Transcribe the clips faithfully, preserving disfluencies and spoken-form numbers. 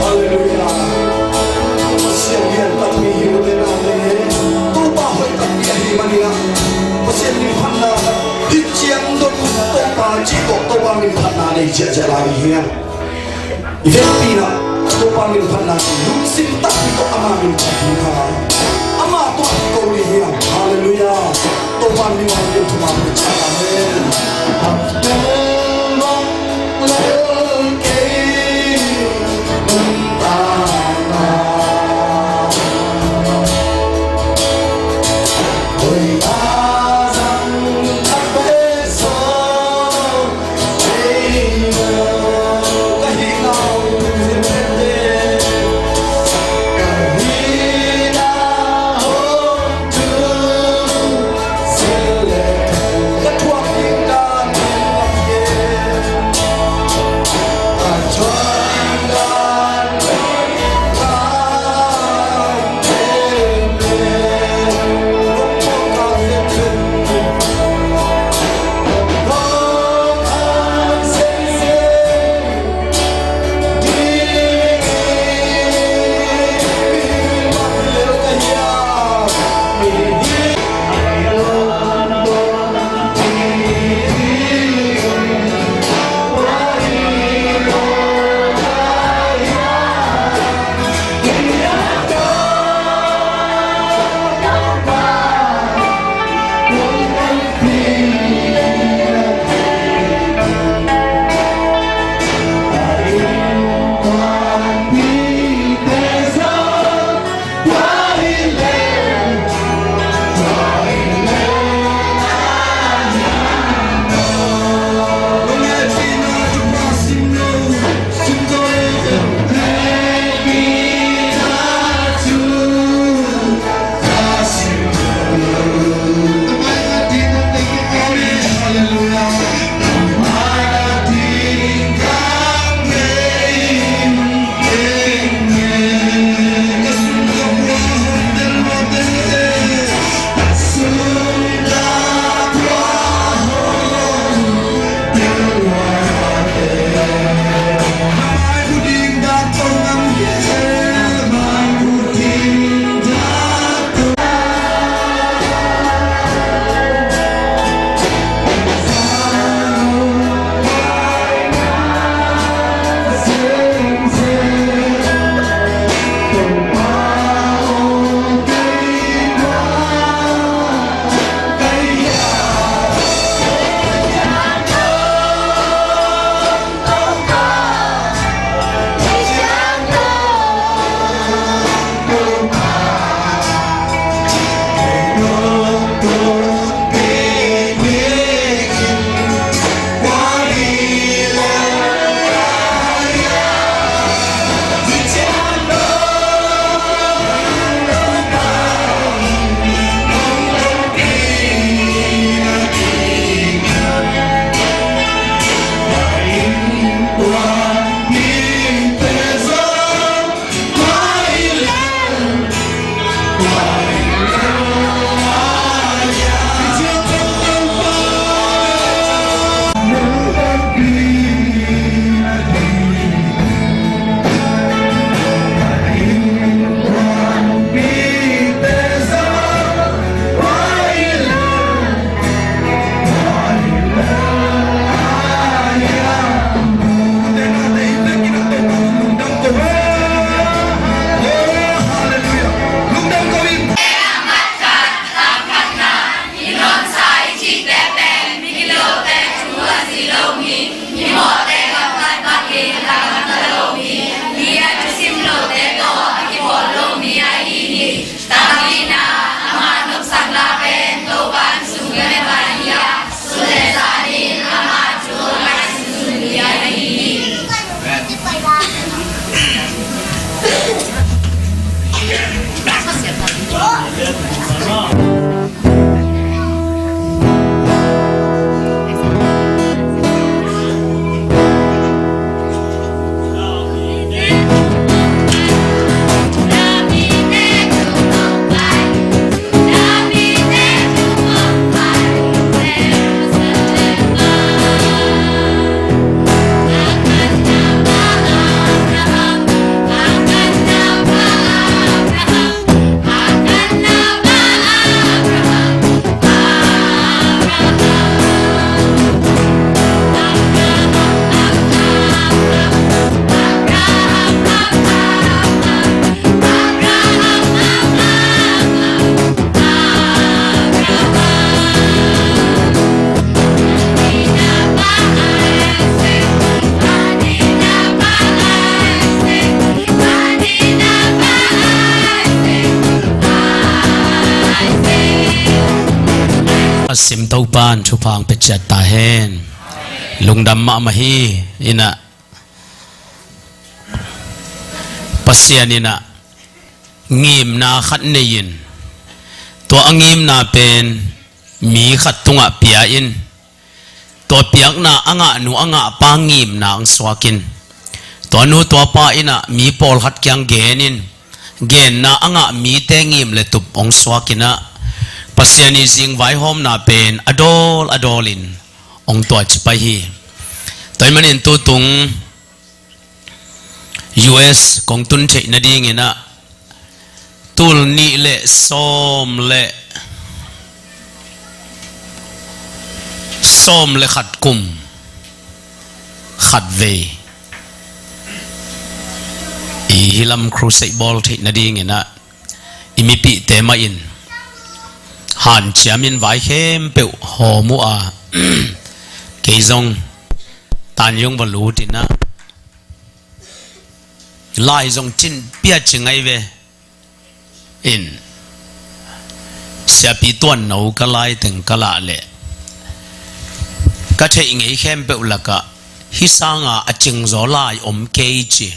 Halleluiah. Pasian lian takpi hi uh teh, amen. Topa hoih takpi ahih manin ah, Pasian minphatna hi ciang dong, Topa cih tawh Topa minphatna nei ciahciah lai hi hang. I vekpi-in ah Topa minphatna lungsim takpi tawh ama minphat ding hi hang. Ama tawh ko ding hi hang. Halleluiah. Topa min in thuman pia ciat. Amen. A sim Topa'n thupha hong pia ciat ta hen. Lungdam mahmah hi. Inah Pasian inah ngimna khat nei-in, tua a ngimna pen mi khat tungah pia-in, tua piakna a ngahnu a ngahpa ngimna hong suakin, tua nu tua pa inah mi pawlkhat kiang genin, genna a ngah mite ngim le tup hong suakinah, Pasian ii zing vaihawmna pen a dawl a dawlin hong tuaci pai hi. Tua ahih manin tutung U S kong tun theih nadinginah tul nih le sawm le sawm le khat kum khat vei i hilam crusade bawl theih nadinginah i mipihte mahin hanciamin vai khempeuh hawm uh a, kei zong Tanyung va lutinah lai zong cin pia ci ngai ve. In siapi tuanno ka lai teng ka lah leh ka theih ngei khempeuh lakah hih sanga a cingzaw lai om kei ci.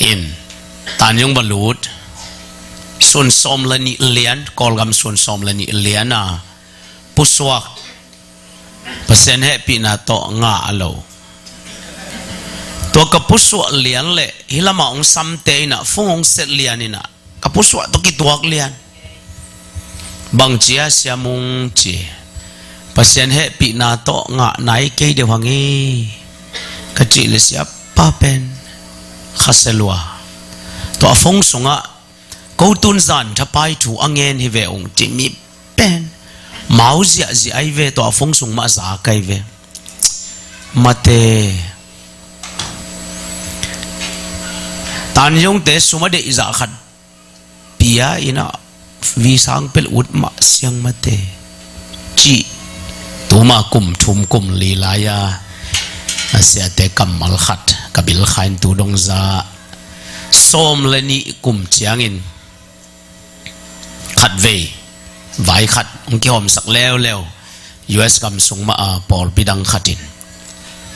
In Tanyung va lut, sun sawm le nih lian, Kawlgam sun sawm le nih lian a pusuak, Pasian hehpihna tawh ngah a lo. Tua ka pusuak lian le hih lamah hong samte inah fung hong set lian inah ka pusuak tawh kituak lian. Bang cia Sia Mung ci, Pasian hehpihna tawh ngah nai kei deuh hang hi ka cih le siapa pen khasia lua. Tua a fung sungah ko tun zan thapai thu a ngen hi ve ung cih mi pen mau ziahziah ahi ve, tua a fung sung mah za kai ve. Mate. Tanyungte sum a deihzah khat pia inah visa hong pelh ut mah siang mate cih tuma kum thum kum li lai-a a siate kammal khat ka bilkha in tu dong za sawm le nih kum ciangin khat vei vai khat hong kihawmsak leuleu U S gam sung mah a pawlpi dang khatin.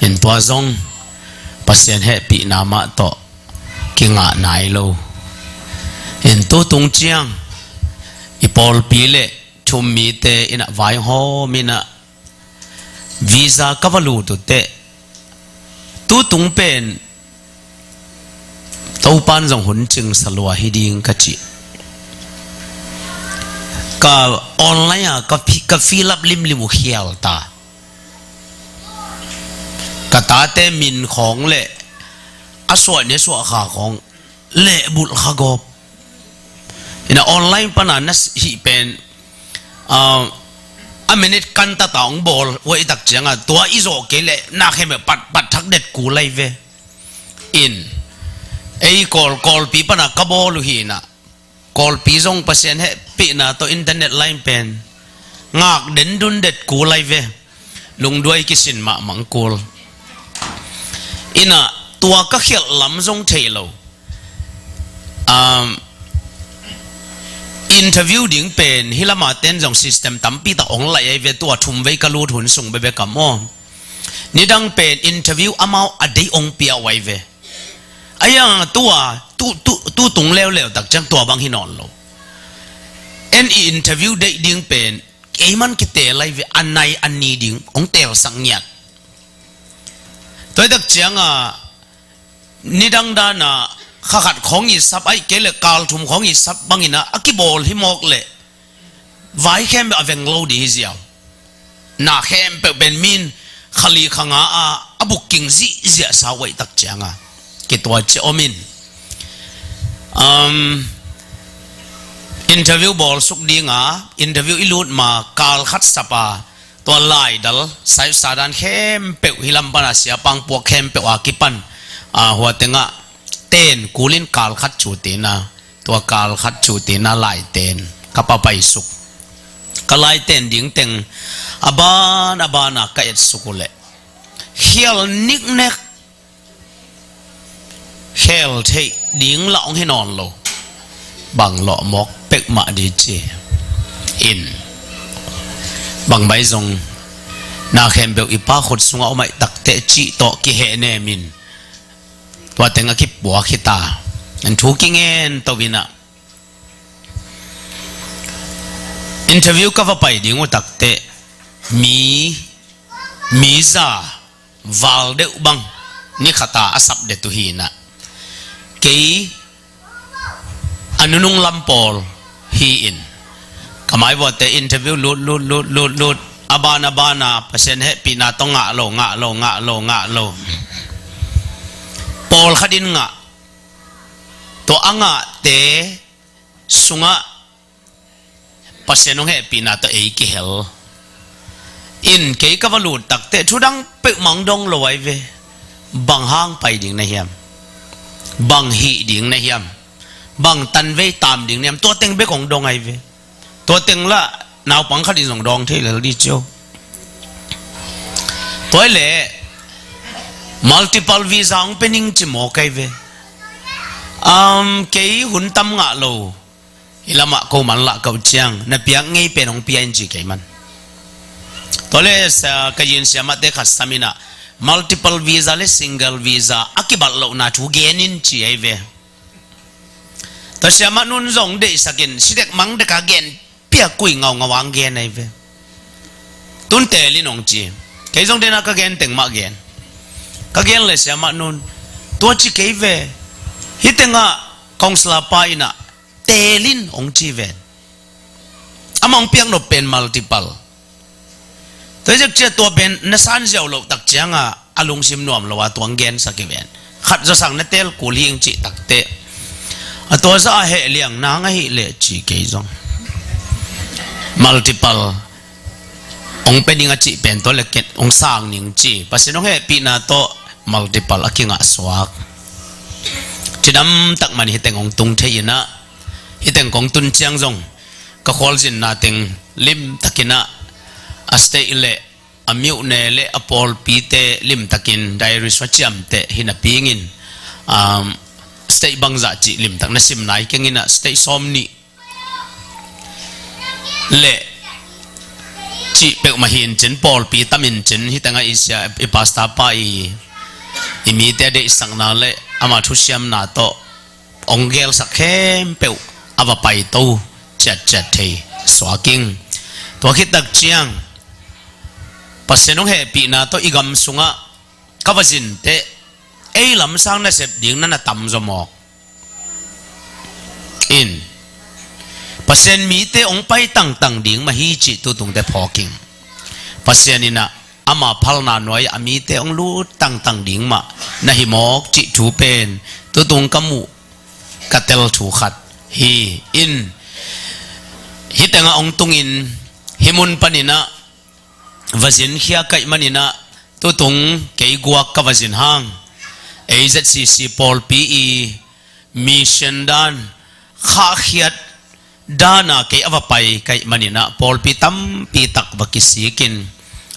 In tua zong Pasian hehpihna mah tawh kingah nai lo. In tutung ciang i pawlpi le thum mite inah vaihawm inah visa ka va lut uh teh tutung pen Topa'n zong hun cingsa lua hi ding ka cih. Ka online ah ka fi-, ka fill up limlim uh khial ta. Ka tate min khawng le a suah ne suah kha khawng lehbulh kha gawp. Inah online pana na hih pen, ah, a minute kan tata hong bawl uh ahih tak ciangah tua i zawh kei leh na khem eh pat, pat thak det kul ahi ve. In ei Kawl, Kawlpi pana ka bawl uh hi inah Kawlpi zong Pasian hehpihna tawh internet line pen ngak den dun det kul ahi ve. Lungduai kisin mahmah kul. Inah tua ka khialh lam zong thei lo. Um, interview ding pen hih lama ten zong system tampi tak hong laih ahi ve, tua thum vei ka lut hun sung bekbek a maw. Nidang pen interview amau a dei hong pia uh ahi ve. Ahi hang tua, tu, tu, tu tung leuleu tak ciang tua bang hi nawn lo. En i interview deih ding pen ei man kiteel lai ve, a nai a ni ding hong teelsak ngiat. Tua hi tak cianga nidang dana kha khat khawng i sap, aih kei le kal thum khawng i sap bangina a kibawl hi mawk leh vai khempeuh a veng lo ding hi ziau. Na khempeuh pen min kha li kha nga a a booking zihziah sau aih tak cianga kituat ci om in. Um, interview bawlsuk dinga interview i lut ma kal khat sapa tua laidal saipsa dan khempeuh hi lam pana siapang puak khempeuh a kipan, a, hua tengah ten kulin kal khat cu tina, tua kal khat cu tina laiten ka papaisuk. Ka laiten ding teng a ban a bana ka etsuk uh leh khial niknek, khel theih ding lah hong hi nawn lo. Bang lawh mawk peuhmah ding ci in. Bang bai zong na khempeuh i Pa khut sungah om aih takteh cih tawh kihehnem in. Tua teng a kipuak hi ta. An thu kingen to inah interview ka va pai ding uh takteh mi, mi za val deuh bang ni khata a sap det uh hi inah kei a nunung lam pawl hi in ka mai vuatte interview lut lut lut lut lut a ban a bana Pasian hehpihna tawh ngah lo, ngah lo, ngah lo, ngah lo. Pawl khatin ngah, tua a ngahte sungah Pasian hong hehpihna tawh ei kihel in kei ka va lut takteh thudang peuhmah hong dong lo ai ve. Bang hang pai ding na hiam? Bang hih ding na hiam? Bang tanvei tam ding na hiam? Tua teng bek hong dong ai ve. Tua teng lah naupang khat in zong dawng thei lel ding cio. Tua hi leh multiple visa hong pe ning ci mawk ai ve. Um, kei hun tam ngah lo. Hi lamah ko man lah kau ciang na piak ngei pen hong pia in ci kei man. Tua le sa ka yin siamahte khat sam inah multiple visa le single visa a kibat lohna thu gen in ci ai ve. Tua siamah nun zong deihsakin sidek mang deka gen piak kui ngaungau ang gen ai ve. Tun teelin hong ci. Kei zong dena ka gen teng mah gen. Ka gen le siamah nun tua ci kei ve. Hih tengah counsellor pa inah teelin hong ci ven. Amah hong piak nop pen multiple. Tua hi zek cia tua pen na san ziau loh tak cianga a lungsim nuam lo a tuang gensak hi ven. Khat zawsang na teel kul hing cih takteh a tua zah a heh liang nang ahih leh ci kei zong multiple hong pe ning a cih pen tua le ket hong sang ning ci. Pasian hong hehpihna tawh multiple a kingah suak. Cidam tak man hiteng hong tung thei inah hiteng kong tun ciang zong ka khualzinna teng limtakinah a state le a myone le a pawlpite limtakin diaries va ciamteh hi napingin, um, state bangzah cih limtak na sim nai keng inah state sawm nih le cih peuhmah hi in cin pawlpi tam in cin hitengah i sia i pastor pa i, i mite a deihsakna le ama thusiamna tawh hong gelsak khempeuh a va paito ciatciat thei suaking. Tua khit tak ciang Pasian hong hehpihna tawh i gam sungah ka va zinteh ei lamsang nasep ding na na tam zaw mawk in Pasian mite hong pai tangtang ding mah hi cih tutungte phawking. Pasian inah ama phalna nuai a mite hong lut tangtang ding mah na hi mawk cih thu pen tutung ka muh ka tel thu khat hi in hitengah hong tungin hih mun paninah va zinkhia kaih maninah tutung kei guak ka va zin hang A Z C C pawlpi i mission dan khahkhiat dana kei a va pai kaih maninah pawlpi tampi tak va kisikin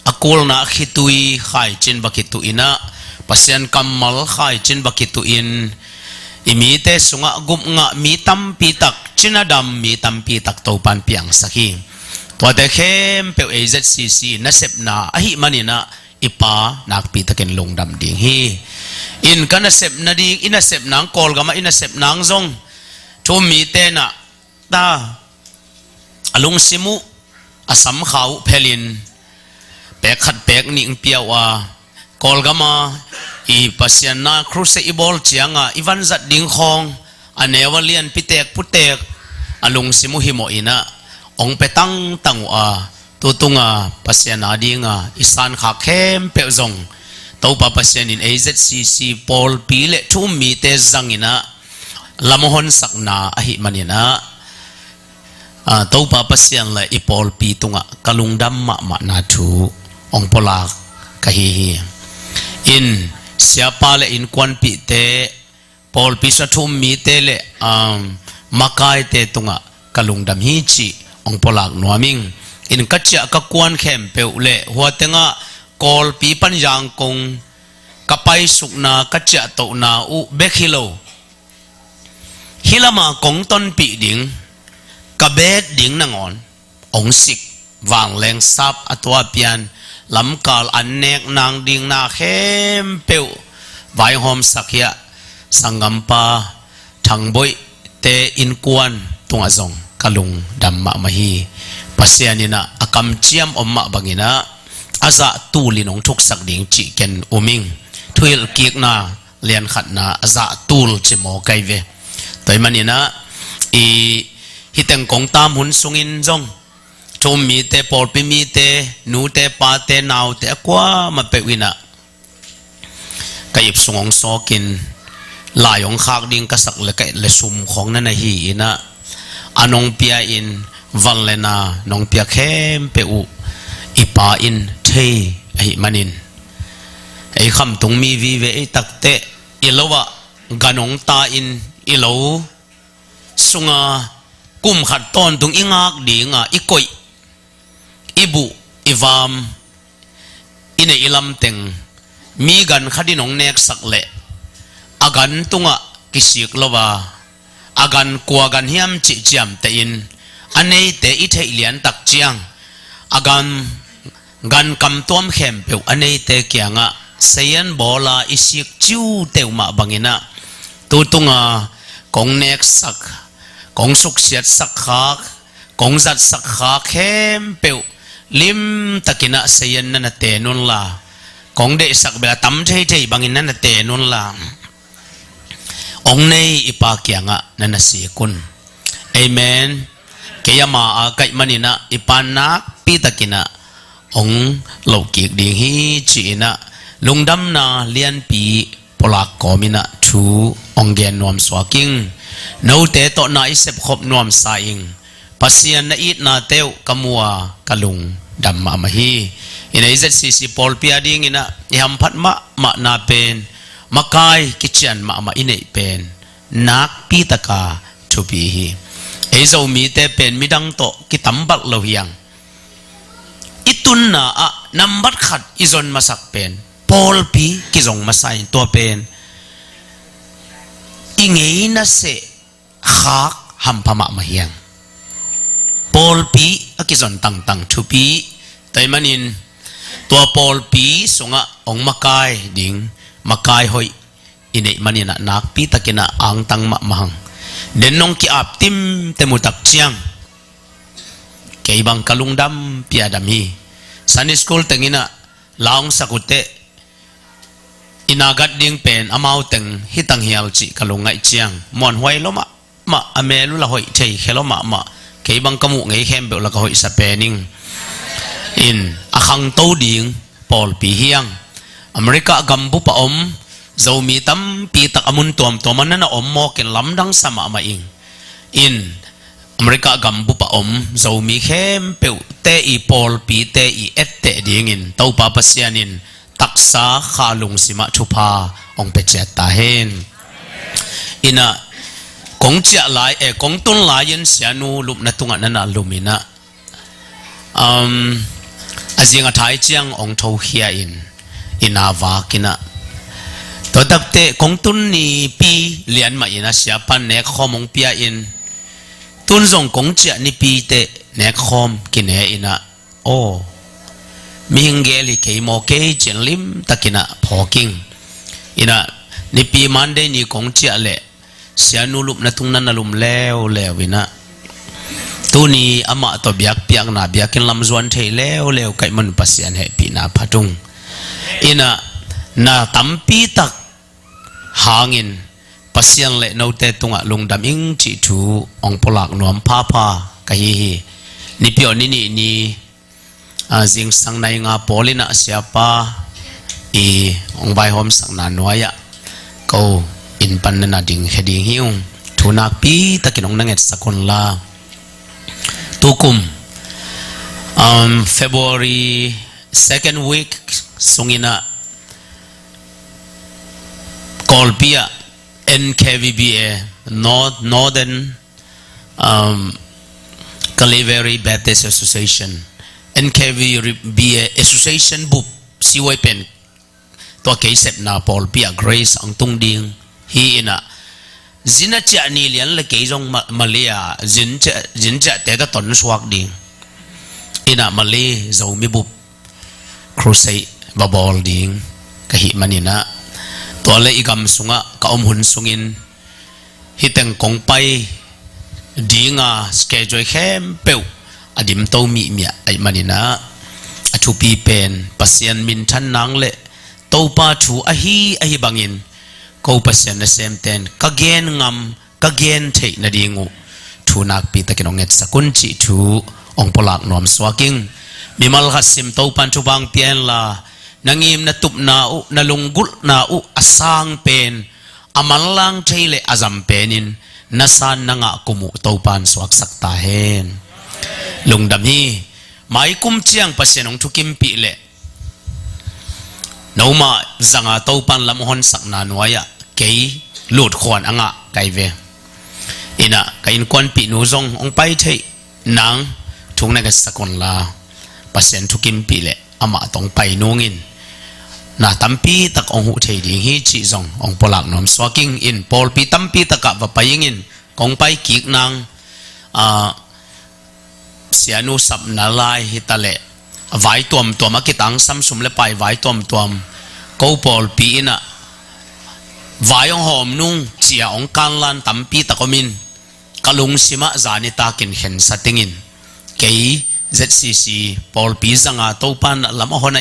a kulna khitui khaicin va kituh inah Pasian kammal khaicin va kituh in i mite sungah gupngah mi tampi tak cina dam mi tampi tak Topan piangsak hi. Tuate khempeuh A Z C C nasepna ahih maninah i Pa nakpi takin lungdam ding hi. In ka nasep nading i nasep nang Kawlgamah i nasep nang zong thu um mite nah ta a lungsim uh, a samkha uh phelin, pek khat pek nih hong pia uh a, Kawlgama i Pasian na crusade i bawl cianga i vanzat ding khawng a neu a lianpi tek putek a lungsim uh himawh inah hong pia tangtang uh a, tutunga Pasian a dinga i sankhak khempeuh zong Topa Pasian in A Z C C pawlpi le thu um mite zanginah lam a honsakna ahih maninah, a, Topa Pasian le i pawlpi tungah ka lungdam mahmahna thu hong pulak ka hi hi. In, siapa le innkuanpihte, pawlpi sung thu um mite le, um, makaite tungah ka lungdam hi cih hong pulak nuam ing. In, ka ciah ka kuan khempeuh le hua tengah Kawlpi pan Yangon ka paisukna, ka ciahtohna uh bek hi lo, hih lama kong tonpih ding, ka bet ding nangawn hong sik, vanleng sap a tua pian, lamkal an nek nang ding na khempeuh vaihawmsak hiah, sanggampa Thangboihte innkuan tungah zong ka lungdam mahmah hi. Pasian inah a kamciam om mah banginah a zah tulin hong thuksak ding cih ken um ing. Thuhilhkikna lian khatna a zah tul ci maw kai ve. Tua ahih maninah i, hih teng kong tam hun sungin zong thu um mite, pawlpi mite, nute, pate, naute a kuamah peuh inah ka ip sung hong sawkin lai hong khak ding ka sak le ka et le sum khawng na na hi inah, a nong pia in, van le na nong pia khempeuh uh i Pa in thei ahih manin, ei khamtung mi vive ei takteh i lo ah gan hong ta in, i lo sunga kum khat tawntung i ngak dinga i koih, i buh, i vam, i neih i lamteng mi gan khat in hong neksak leh a gan tungah kisik lo a, a gan kua gan hiam cih ciamtehin a neite i theih liantak ciang, a gan, gan kamtuam khempeuh a neite kiangah sayan bawla i sik ciuteu mah banginah, tutunga kong neksak, kong suksiatsak khak, kong zatsak khak khempeuh limtakinah sayan na na ten unla, kong deihsak bel a tam theithei bangin na na ten unla, hong nei i Pa kiangah na na sik un. Amen. Kei ama a kaih maninah i Pa nakpitakinah hong lohkik ding hi ci-inah lungdamna lianpi pulak kawminah thu hong gen nuam suak ing. Note tawh na i sepkhop nuamsa ing. Pasian na itnate uh ka mu a ka lungdam mahmah hi. In A Z C C pawlpi a dinginah i hamphat mahmahna pen, makai kician mahmah i neih pen nakpitaka thupi hi. Ei Zomite pen midang tawh kitambalh lo hiang. I tunna ah nambat khat i zon masak pen pawlpi kizong masa in, tua pen i ngeina seh khak hampha mahmah hiang. Pawlpi a kizon tangtang thupi. Tua ahih manin tua pawlpi sungah hong makai ding, makai hoih i neih maninah nakpitakinah angtang mahmah hang. Den nong ki-ap timte mutak ciang kei bang ka lungdam piadam hi. Sunday school tenginah la hong sak uhteh, i nagat ding pen amau teng hi tanghial cih ka lungngaih ciang muanhuai lua mahmah, a mel uh la hoih thei khe lua mahmah. Kei bang ka muh ngei khempeuh la ka hoihsa pen ing. In, a khangto ding pawlpi hiang. America gambup a om Zomi tampitak a mun tuamtuam a na na om mawkin lamdangsa mahmah ing. In, America gambup a om Zomi khempeuhte i pawlpite i etteh dingin Topa Pasian in taksa kha lungsimah thupha hong pia ciat ta hen. Inah kong ciah lai, eh, kong tun lai-in Sianu lupna tungah na na lum inah, um, a zing a thai ciang hong thokhia in, inn ah vak inah, tua takteh kong tun nipi lian mah inah siapan nekkhawm hong pia in, tun zong kong ciah nipi teh nekkhawm kine inah, aw, mihing gel hi kei maw kei ci-in limtakinah phawk ing. Inah nipi Monday ni kong ciah leh Sianu lupna tung na na lum leuleu inah, Tuni amah tawh biakpiakna biakinn lam zuan thei leuleu ka hih man Pasian hehpihna phat ung. Inah na tampi tak hangin Pasian le note tungah lungdam ing cih thu hong pulak nuam phapha ka hi hi. Nipi aw ni nih ni, a, zingsang nai nga pawl inah siapa i hong vaihawmsakna nuai-ah ko inn pan na na dingkhia ding hi ung. Thu nakpi takin hong na ngetsak unla. Tukum, um, February second week sunginah Kawlpi ah N K V B A, North, Northern, um, Calvary Baptist Association, N K V B A Association bup C Y pen tua kei sepna pawlpi ah Grace ang tung ding hi inah, zin a ciah ni lian le kei zong ma-, Malay a zin ciah, zin ciah te ta ton suak ding inah Malay Zomi bup crusade va bawl ding ka hih maninah, tua le i gam sungah ka om hun sungin hih teng kong pai dinga schedule khempeuh a dimto mihmiah ahih maninah, a thupi pen Pasian minthan nang le Topa thu ahi ahi bangin ko Pasian nasemten ka gen ngam, ka gen theih nading uh thu nakpi takin hong ngetsak un cih thu hong pulak nuam suak ing. Mimal khat sim Topan thupha pia inla, na ngim na tupna uh, na lunggulhna uh a sang pen a manlang thei le a zam penin na san na ngah kum uh Topan suaksak ta hen. Lungdam hi. Mai kum ciang Pasian hong thukimpih leh nomah zanga Topan lam honsakna nuai-ah kei lutkhuan a ngah kai ve. Inah ka innkuanpihnu zong hong pai theih nang thu na ngetsak unla, Pasian thukimpih leh amah tawh hong pai nungin na tampi tak hong huh thei ding hi cih zong hong pulak nuam suak ing. In pawlpi tampi takah va pai ingin kong pai kik nang, a, sianu sapna lai hi ta leh a vai tuamtuam a kitangsam sum le pai vai tuamtuam ko pawlpi inah vai hong hawm nung cia hong kanlan tampi tak om in ka lungsimah zani takin khensat ingin kei Z C C pawlpi zanga Topan lam a hon a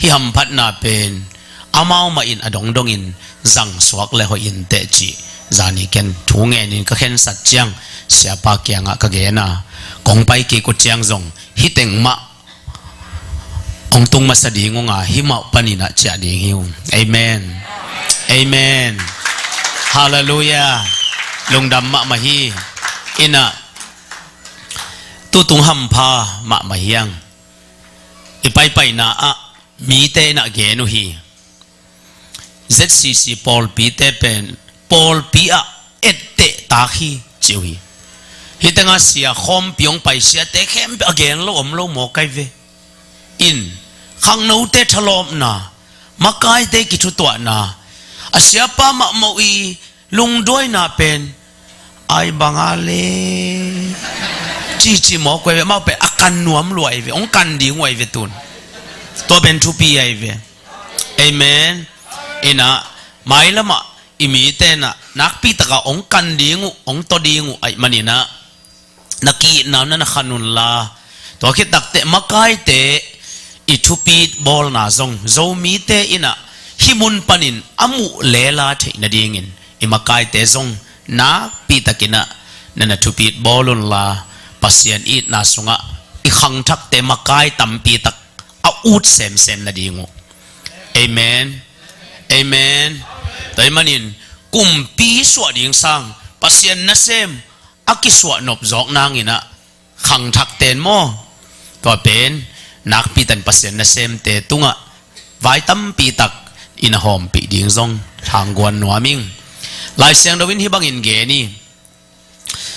hih hamphatna pen amau mah in a dongdongin zang suak le hoih inteh cih zani ken thu ngenin ka khensat ciang siapa kiangah ka gen a, kong pai kik uh ciang zong hih teng mah hong tung masa ding unga hih mah paninah ciah ding hi ung. Amen. Amen. Halleluiah. Lungdam mahmah hi. Inah tutung hampha mahmah hiang. I paipaina ah mite inah gen uh hi. Z C C pawlpite pen pawlpi ah etteh tak hi ci uh hi. Hih tengah sia khawmpi hong pai siate khempeuh a gen lo om lo maw kai ve. In khangnote thalawpna, makaite kithutuahna, a siapa mahmah uh i lungduaina pen ai banga le cici mawk uh ai ve, amau pen a kan nuam lua ai ve, hong kan ding uh ai ve tun. Tua pen thupi ai ve. Amen. Inah mailamah i mite inah nakpi takah hong kan ding uh, hong taw ding uh ahih maninah na ki-itna uh na na khan unla, tua khit takteh makaite i thupit bawlna zong Zomite inah hih mun panin a muh lela theih nadingin i makaite zong nakpi takinah na na thupit bawl unla, Pasian itna sungah i khangthakte makai tampi tak a ut semsem nading uh. Amen. Amen. Tua ahih manin kumpi suah ding sang Pasian nasem a kisuah nop zawk nanginah khangthak ten maw? Tua pen nakpi tan Pasian nasemte tungah vai tampi tak in a hawmpih ding zong thangguan nuam ing. Lai Siangtho in hih bangin gen hi.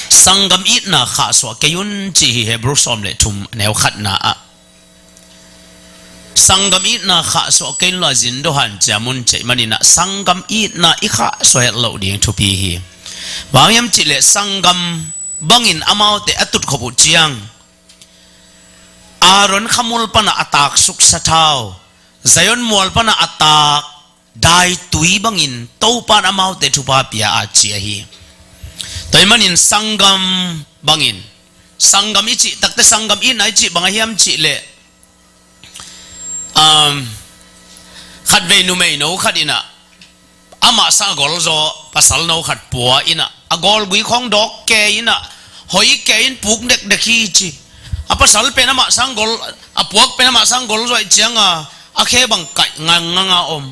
Sanggam itna khahsuah kei un ci hi, Hebru sawm le thum neu khatna ah. Sanggam itna khahsuah kei unla zin dawh hanciam un cih maninah sanggam itna i khahsuah het loh ding thupi hi. Bang hiam cihleh sanggam bangin amaute a tutkhop uh ciang Aaron khamul pana a taak suksa thau, Zion mual pana a taak daitui bangin Topan amaute thupha pia a ci ahi. Tua ahih manin sanggam bangin Sanggam i cih takte, sanggam itna i cih bang a hiam cih leh, um, khatvei numeino khat in ah amah sang a golzaw pasalno khat pua in ah, a gawlgui khawng dawk kei in ah, hoi kei in puk dekdek hi ci. A pasal pen amah sang gol, a puak pen amah sang golzaw ih cianga a khe bang kaih ngangngang a om.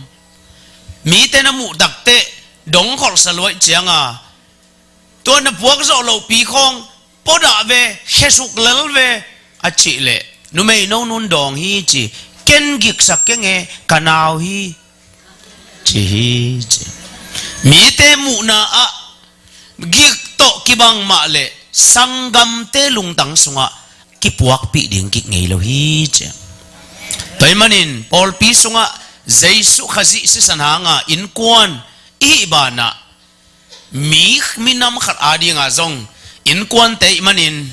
Mite na muh takte dong kholhsa lua ih cianga, tua na puak zawh lohpi khawng pawdah ve, khesuk lel ve a cih leh, numeino nun dawng hi ci. Ken giksak keng e, ka nau hi ci hi ci. Mite muhna ah gik tawh kibang mah leh sanggamte lungtang sungah kipuakpih ding gik ngei lo hi ci. Tua ahih manin pawlpi sungah Jesuh Khazih sisan hanga innkuan i hih banah, mi, minam khat adinga zong innkuante ih manin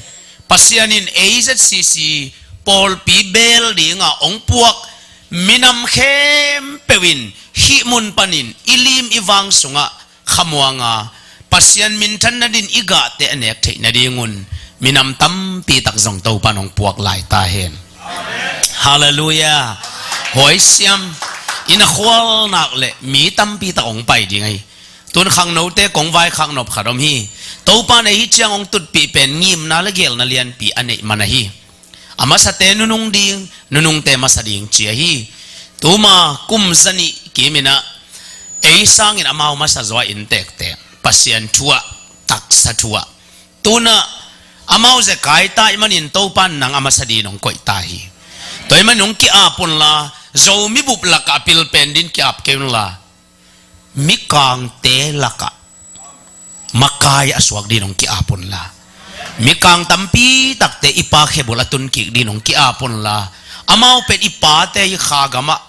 Pasian in A Z C C pawlpi beel dinga hong puak minam khempeuh in hih mun panin i lim i vang sungah khamuanga Pasian minthanna din i gahte a nek theih nadingun minam tampi tak zong Topan hong puak lai ta hen. Halleluiah. Huai siam. I na khual nak leh mi tampi tak hong pai ding ahi. Tun khangnote kong vaikhak nop khat om hi. Topan ei hi ciang hong tutpih pen ngimna le geelna lianpi a neih man ahi. A masate nunung ding, nunungte masa ding ci ahi. Tuma kum zanih kimin ah ei sangin amau masa zaw a inntekte Pasian thu ah, taksa thu ah, tun ah amau zekai ta ih manin Topan nang a masa dingin hong koih ta hi. Tua ih manin hong ki-ap unla, Zomi bup lakah a pil pen dingin ki-ap kei unla, mikangte lakah makai a suak dingin hong ki-ap unla, mikang tampi takte i Pa khebul a tun kik dingin hong ki-ap unla, amau pen i pate hi kha gamah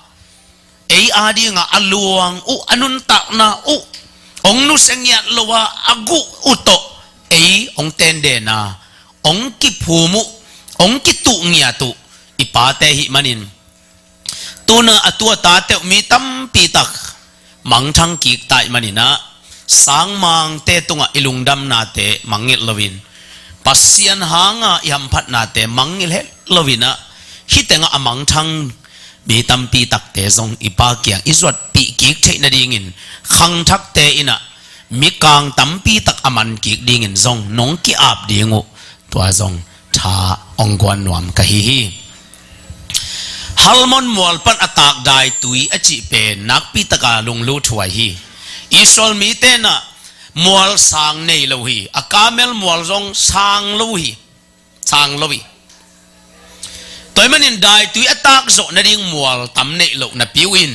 ei adinga a luang uh, a nuntakna uh, hong nusia ngiat lo a, a guh uh tawh ei hong tenden a, hong kiphum uh, hong kituh ngiat uh i pate ahih manin, tun ah a tu a tate uh mi tampi tak mangthang kik ta ih manin ah, sangmangte tungah i lungdamnate mangngilh loin, Pasian hanga i hamphatnate mangngilh het loin ah, hih tengah a mangthang mi tampi takte zong i Pa kiang i zuatpih kik theih nadingin, khangthakte in ah mikang tampi tak a man kik dingin zong nong ki-ap ding uh, tua zong tha hong guan nuam ka hi hi. Hermon mual pan a tak daitui a cih pen nakpi taka lungluthuai hi. Israel mite in ah mual sang nei lo hi. A Karmel mual zong sang lo hi. Sang lo hi. Tua ih manin daitui a tak zawh nading mual tam neih loh napi uh in,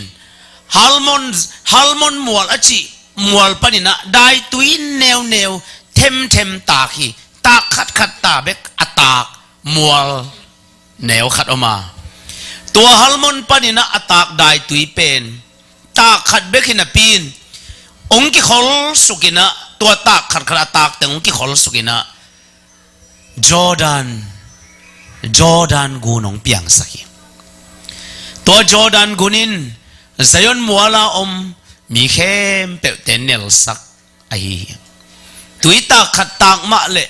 Hermon, Hermon mual a cih mual panin ah daitui neuneu themthem tak hi. Tak khatkhat ta bek a tak mual neu khat om a, tua Hermon panin ah a tak daitui pen tak khat bek hi napi in, hong kikholsuk in ah, tua tak khatkhat a tak teng hong kikholsuk in ah, Jordan, Jordan gun hong piangsak hi. Tua Jordan gun in Zion muala om mi khempeuhte nelsak ahi hi. Tui tak khat tak mah leh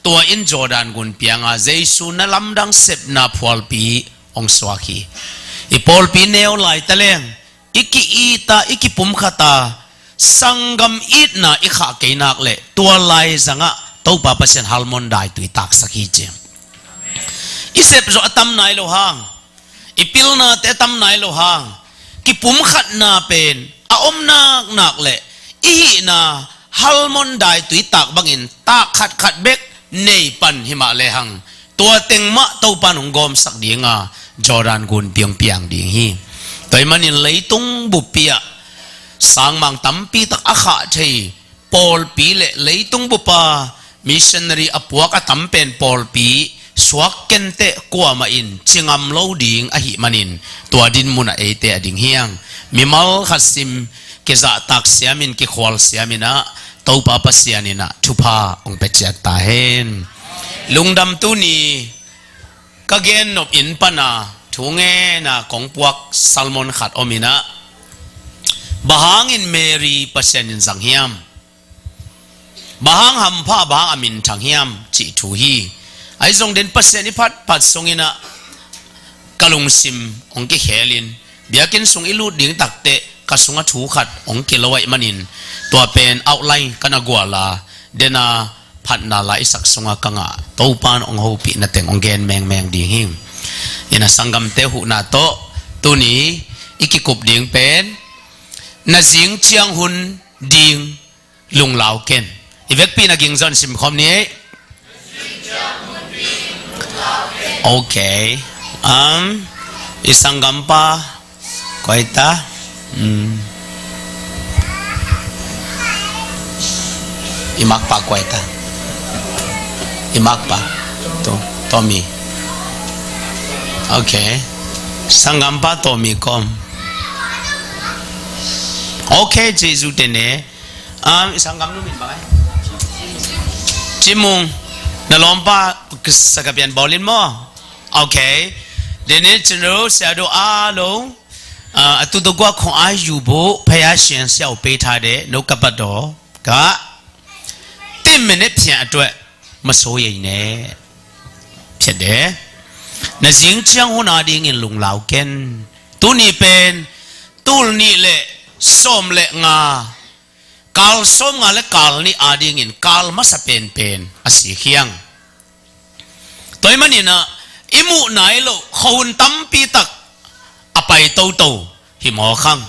tua in Jordan gun pianga Jesu na lamdang sepna phualpi hong suak hi. I pawlpi neu lai taleng, i ki-it a, i kipumkhat a, sanggam itna i khah kei nak leh tua lai zangah Topa Pasian Hermon daitui taksak hi ci. I sepzawh a tam nai lo hang, i pilnate a tam nai lo hang, kipumkhatna pen a om naknak leh i hihna Hermon daitui tak bangin tak khatkhat bek nei pan himah lehang, tua teng mah Topan hong gawmsak dinga Jordan gunpi hong piang ding hi. Tua ih manin leitung buppi ah sangmang tampi tak a khah thei pawlpi le leitung bupa missionary a puak a tam pen pawlpi suak kenteh kuamah in ci ngam lo ding ahih manin, tua din munah eite a ding hiang mimal khat sim kizahtak siamin, kikhual siamin ah, Topa Pasian in ah thupha hong pia ciat ta hen. Lungdam tuni ka gen nop in pana thu ngen a kong puak sermon khat om in ah, bang hangin Mary Pasian in zang hiam? Bang hang hampha, bang hang a minthang hiam cih thu hi. Ahi zong den Pasian i phatphat sungin ah ka lungsim hong kikhelin, biakinn sung i lut ding takteh ka sungah thu khat hong kilo ahih manin, tua pen outline ka na gual a, den a phatna la i sak sungah ka ngah Topa in hong hopihna teng hong gen mengmeng ding hi. Ina sanggamte huhna tawh tuni i kikup ding pen, na zing ciang hun ding lunglau ken. I vekpi na ging zong simkhawm ni. Ok. Um, i sanggampa koi ta. Hmm. I makpa koi ta. I makpa. To, Tommy. Ok. Sanggampa Tommy kom. Ok, Jesu tene. Um, i sanggamnu min bang ai? Cimung. Na lawmpa sakapian bawlin maw? Ok. Dene cinu siadu alo. Uh, atu dogwa khong ayu bo paya sian siau pe tha de no kapado ka. Tin minute sian atu. Maso yei ne. Phiat de. Na zing ciang hun a dingin lunglau ken. Tuni pen tul nih le sawm le nga, kal sawm nga le kal nih a dingin kal masa penpen a si khiang. Tua ahih manin ah i muh nai loh khuahun tampi tak a pai toto hi mawk hang.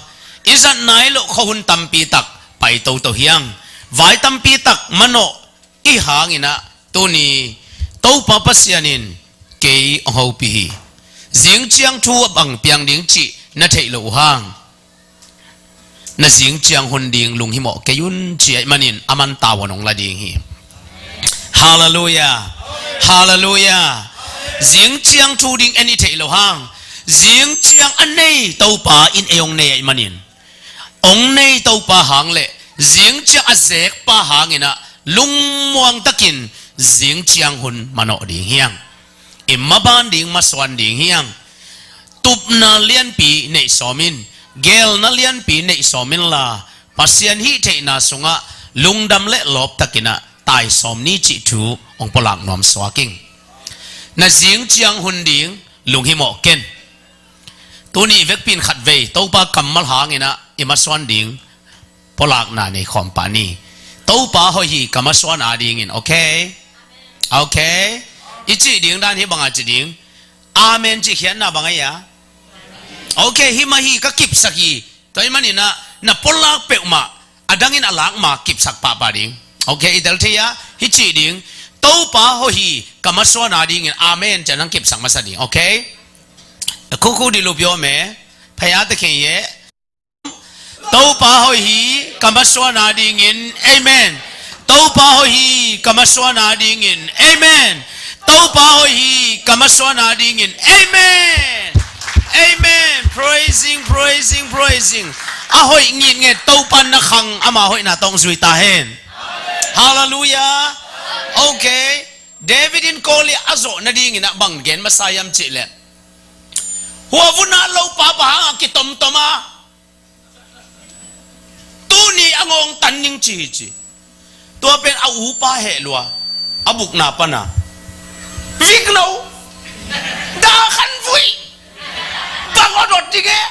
I zat nai loh khuahun tampi tak pai toto hiang. Vai tampi tak manawh i hangin ah tuni Topa Pasian in kei hong hopih hi. Zing ciang thu a bang piang ding cih na theih loh uh hang, na zing ciang hun ding lunghimawh kei un ci ahih manin a man tavuan hong la ding hi. Halleluiah. Halleluiah. Zing ciang thu ding en i theih loh hang, zing ciang a nei Topa in ei hong nei ahih manin, hong nei Topa hang le zing ciang a zekpa hangin ah lungmuang takin zing ciang hun manawh ding hiang. I maban ding masuan ding hiang. Tupna lianpi neih sawm in, gelna lianpi neih sawm inla, Pasian hih theihna sungah lungdam le lawp takin ah tai sawm ni cih thu hong pulak nuam suak ing. Na zing ciang hun ding lunghimawh ken. Tuni vekpi in khatvei Topa kammal hangin ah i masuan ding pulakna nei khawm pah ni. Topa hoih hi ka masuan a dingin, ok? Ok? I cih ding dan hi banga ci ding. Amen cih khiatna bang a hi a? Ok, hi mah hi ka kipsak hi. Tua ahih manin ah na pulak peuhmah a dangin a lak ma kipsak pahpah ding. Ok, i tel thei a, hi cih ding. Topa hoih hi ka masuan a dingin amen ci-a nang kipsak masa ding. Ok? Khukhu di lup yawm e. Phaya te kheng ye. Topa hoih hi ka masuan a dingin amen. Topa hoih hi ka masuan a dingin amen. Topa hoih hi ka masuan a dingin amen. Amen. Praising, praising, praising. A hoih ngitnget Topa na khang ama hoihna tawh hong zui ta hen. Halleluiah. Ok. David in Goliath a zawh nadingin ah bang gen masa hiam cih leh, hua vun ah lopa bang hang a kitomtom a, tuni a ngawng tan ning ci hi ci. Tua pen a upa heh lua, a bukna pana vik no, dah khan vui, bang aw dot ding e.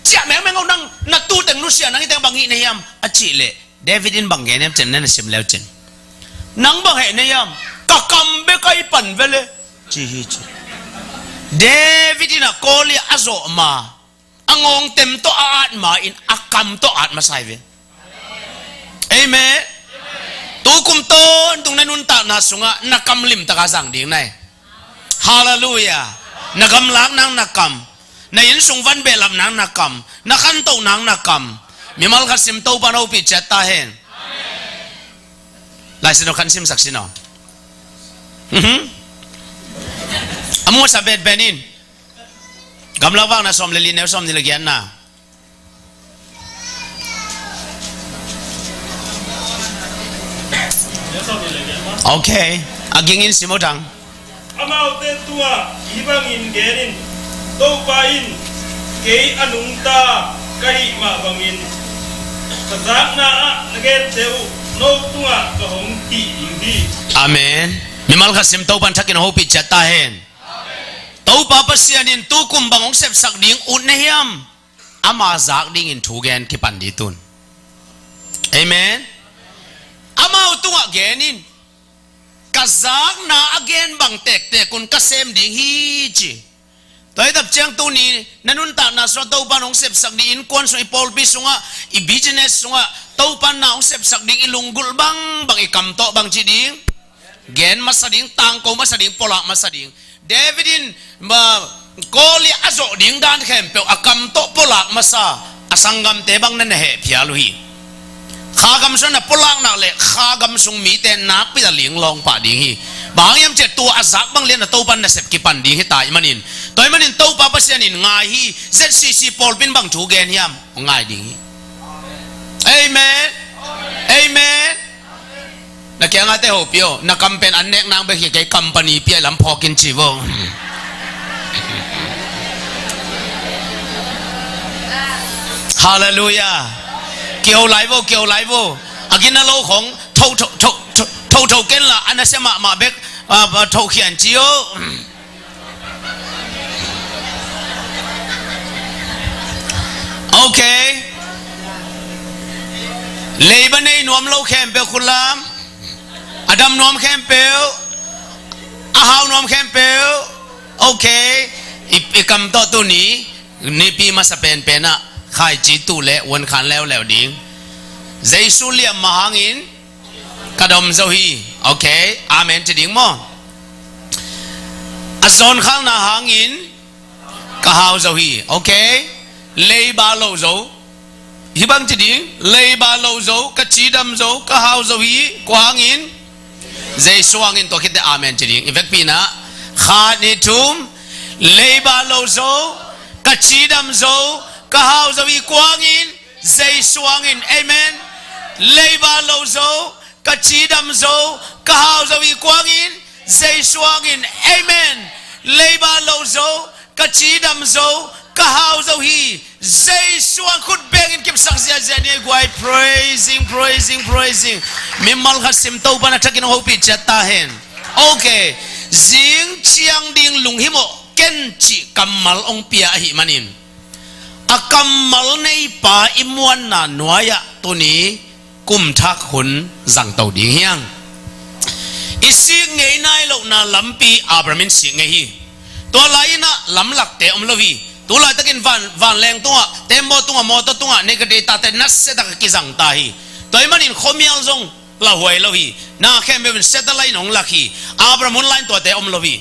Ciah mengmeng aw nang, na tu teng nusia nang i teng bang hih na hiam a cih leh, David in bang gen hiam cin, na na sim leu cin. Nang bang heh na hiam, ka kam bek a i pan vele ci hi ci. David in a Goliath a zawh ma, a ngawngtem tawh a at ma in a kam tawh at masa hi ve. Amen. Tukum tawntung na nuntakna sungah na kam limtaka zang ding na hi. Halleluiah. Na gamlak nang na kam, na innsung van behlap nang na kam, na khantoh nang na kam. Mimal khat sim Topa na hopih ciat ta hen. Lai Siangtho khan simsak sin aw. Mhm. A musa betben in. Gamlak Vakna sawm le li, neu sawm nih le giatna. Ok. A gingin sim aw tang. Amaute tungah hih bangin gen in, Topa in kei a nungta ka hih mah bangin ka zakna ah na gente uh no tungah ka hong hih ding hi. Amen. Mimal khat sim Topan thakin hong hopih ciat ta hen. Topa Pasian in tukum bang hong sepsak ding ut na hiam? Ama zak dingin thu gen kipan dih tun. Amen. Amau tungah gen in, ka zakna a gen bang tektek un ka sem ding hi ci. Tua hi tak ciang tuni na nuntakna sungah Topan hong sepsak ding, innkuan sungah, i pawlpi sungah, i business sungah Topan na hong sepsak ding, i lunggulh bangbang, i kam tawh bang ci ding, gen masa ding, tangko masa ding, pulak masa ding. David in, ma, Goliath a zawh ding dan khempeuh a kam tawh pulak masa, a sanggamte bang na na heh phial uh hi. Kha gam sung na pulak nak leh kha gam sung mite nakpi a linglawng pah ding hi. Bang hang hiam cih leh tua a zak bang lian a Topan nasep kipan ding hi ta ahih manin. Tua ahih manin Topa Pasian in ngai hi, Z C C pawlpi in bang thu gen hiam? Ngai ding hi. Amen. Amen. Na kiangah te hopih o, na kam pen an nek nang bek hi, kei company pia lam phawk in ci vo. Halleluiah. Kiho lai vo, kiho lai vo. A gina lo khong, tho, tho, tho, tho, tho, tho ken la, a nasia mahmah bek, ah, tho khian ci o. Ok. Leiba nei nuam lo khempeuh khut lam. A dam nuam khempeuh. A hau nuam khempeuh. Ok. I, i kam tawh tuni, nipi masa penpen ah khaici tuh leh vuan khan leuleu ding. Jesu liam mah hangin ka dam zo hi. Ok. Amen ci ding maw? A sawnkhalna hangin ka hau zo hi. Ok. Leiba lo zo. Hih bang ci ding, leiba lo zo, ka cidam zo, ka hau zo hi. Kua hangin? Jesu hangin. Tua khit teh amen ci ding. I vekpi in ah, khat, nih, thum. Leiba lo zo, ka cidam zo, ka hau zo hi. Kua hangin? Jesu hangin. Amen. Leiba lo zo, ka cidam zo, ka hau zo hi. Kua hangin? Jesu hangin. Amen. Leiba lo zo, ka cidam zo, ka hau zo hi. Jesu hang. Khut bengin kipsak ziahziah ni ei guai. Praising, praising, praising. Mimal khat sim Topan a thakin hong hopih ciat ta hen. Ok. Zing ciang ding lunghimawh ken cih kammal hong pia ahih manin, a kammal neipa i muanna nuai-ah tuni kumthak hun zangto ding hi hang. I sik ngei nai lohna lampi Abraham in sik ngei hi. Tua lai-in ah lamlakte om lo hi. Tu laitakin van, vanleng tungah, tembaw tungah, mawtaw tungah, nei ka deitate nasia tak a kizang ta hi. Tua ahih manin khuamial zong lauhuai lo hi. Na khempeuh in satellite in hong lak hi. Abraham hun lai-in tuate om lo hi.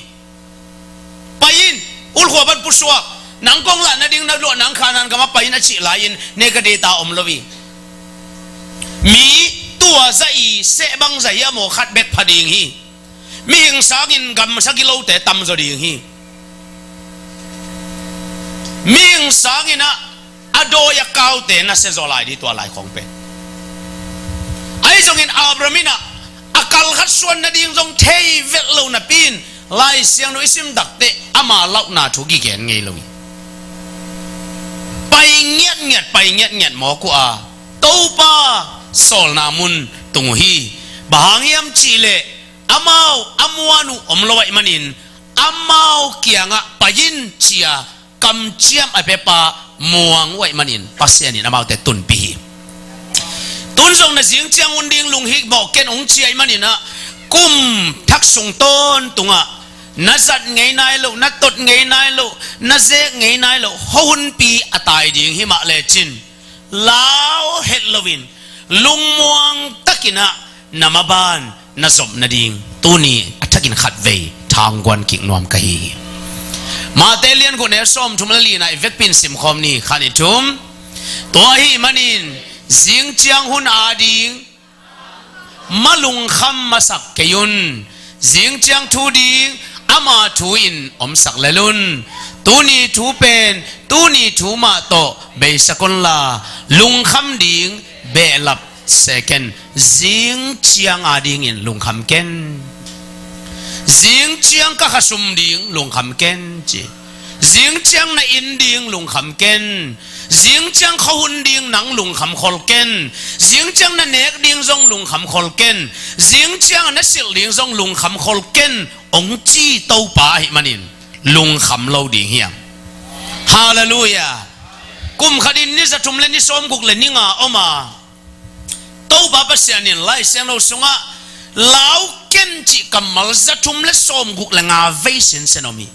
Pai in, ulkhua pan pusuak, nang kong lah nading na luah nang Khanaan gamah pai in a cih lai-in nei ka deita om lo hi. Mi tua zah i seh bang zah hiam aw, khat bek pha ding hi. Mihing sangin gamsa gilote tamzaw ding hi. Mihing sangin ah a dawi a kaute nasia zaw lai ding tua lai khawng pen. Ahi zongin Abraham in ah a kal khat suan nading zong thei vet lo napi-in Lai Siangtho i sim takteh ama launa thu kigen ngei lo hi. Pai ngiatngiat, pai ngiatngiat mawk uh a, Topa sawlna mun tung uh hi. Bang hang hiam cihleh amau a muan uh om lo ahih manin amau kiangah pai in ci-a kamciam a piapa muang uh ahih manin Pasian in amaute tunpih hi. Tun zong na zing ciang hun ding lunghimawh ken hong ci ahih manin ah, kum thak sung tawntungah na zat ngei nai loh, na tot ngei nai loh, na zek ngei nai loh hohunpi a tai ding hi mah lecin, lau het loin lungmuang takin ah na maban na zop nading tuni a thakin khatvei thangguan kik nuam ka hi hi. Mate lian guk, neu sawmthum le lina i vekpi-in simkhawm ni, khat, nih, thum. Tua ahih manin zing ciang hun ading ma lungkham masak kei un. Zing ciang thu ding ama thu in omsak lel un. Tuni thu pen tuni thu mah tawh beisak unla, lungkham ding behlap se ken. Zing ciang adingin lungkham ken. Zing ciang ka khasum ding lungkham ken ci. Zing ciang na inn ding lungkham ken. Zing ciang khuahun ding nang lungkham khol ken. Zing ciang na nek ding zong lungkham khol ken. Zing ciang na silh ding zong lungkham khol ken, hong ci Topa ahih manin lungkham lo ding hiam? Halleluiah. Kum khatin ni zathum le ni sawmguk le ni nga om a, Topa Pasian in Lai Siangtho sungah lau ken cih kammal zathum le sawmguk le nga vei sinsen om hi.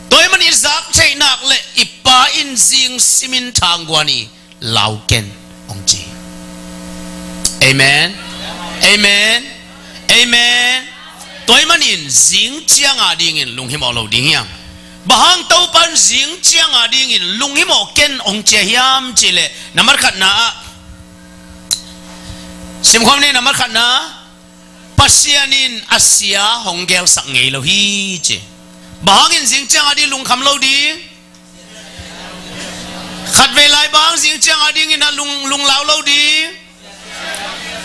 Tua ahih manin i zak theih nak le i Pa in zing simin thangguan hi, lau ken, hong ci. Amen. Amen. Amen. Tua ahih manin zing ciang a dingin lunghimawh lo ding hiam? Bang hang Topa in zing ciang a dingin lunghimawh ken hong ci hiam cih leh, nambat khatna ah, simkhawm ni, nambat khatna, Pasian in a sia hong gelsak ngei lo hi ci. Bang hangin zing ciang a ding lungkham lo ding? Khatvei lai bang zing ciang a dingin a lung, lunglau lo ding?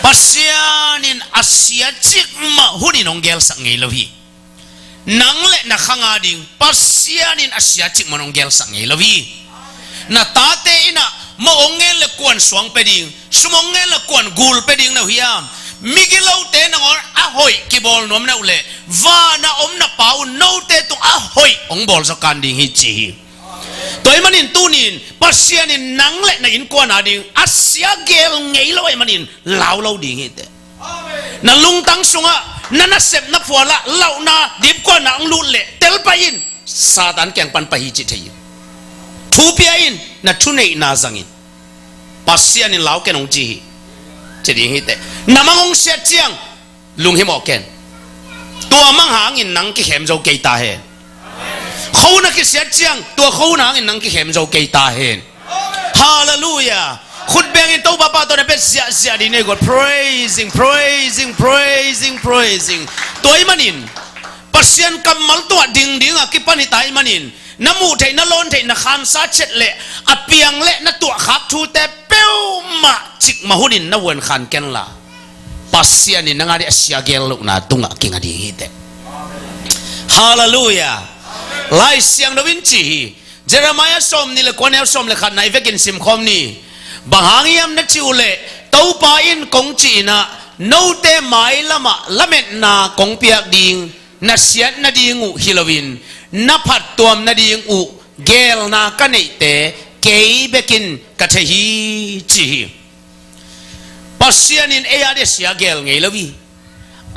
Pasian in a sia cikmah hunin hong gelsak ngei lo hi. Nang le na khang a ding Pasian in a sia cikmah hong gelsak ngei lo hi. Na tate in ah mawh hong ngen le kuan suang pia ding, sum hong ngen le kuan gul pia ding na uh hiam? Migilote nangawn a hoih kibawl nuam na uh leh, van a om na Pa un note tung a hoih hong bawl zaw kan ding hi ci hi. Tua ahih manin tuni-in Pasian in nang le na innkuan a ding a sia gel ngei lo ahih manin lau lo ding hi teh. Na lungtang sungah, na nasep na phualah, lauhna, dipkuatna hong lut leh, tel pah in, Satan kiang pan pah hi cih thei in. Thu pia in, na thuneihna zang in. Pasian in lau ken hong ci hi. Ci ding hi teh. Na mang hong siat ciang lunghimawh ken. Tua mang hangin nang kikhem zo kei ta hen. Khuahun a kisiat ciang, tua khuahun hangin nang kikhem zo kei ta hen. Halleluiah. Khut bengin Topa pahtawi na pia ziahziah ding nei guat. Praising, praising, praising, praising. Tua ahih manin Pasian kammal tungah dingding a kipan hi ta ahih manin, na muh theih, na lawn theih, na khansa chet le a piang le na tuahkhak thute peuhmah cikmah hunin na vuan khan ken la, Pasian in nang a ding a sia gel lohna tungah kinga ding hi teh. Halleluiah. Lai Siangtho in ci hi. Jeremiah sawmnih le kua, neu sawm le khatna i vekin simkhawm ni. Bang hang hiam na cih uh leh, Topa in kong cih in ah, note mailamah lametna kong piak ding, na siat nading uh hi loin, na phattuam nading uh geelna ka neihte kei bekin ka thei hi, ci hi. Pasian in ei a ding a sia geel ngei lo hi.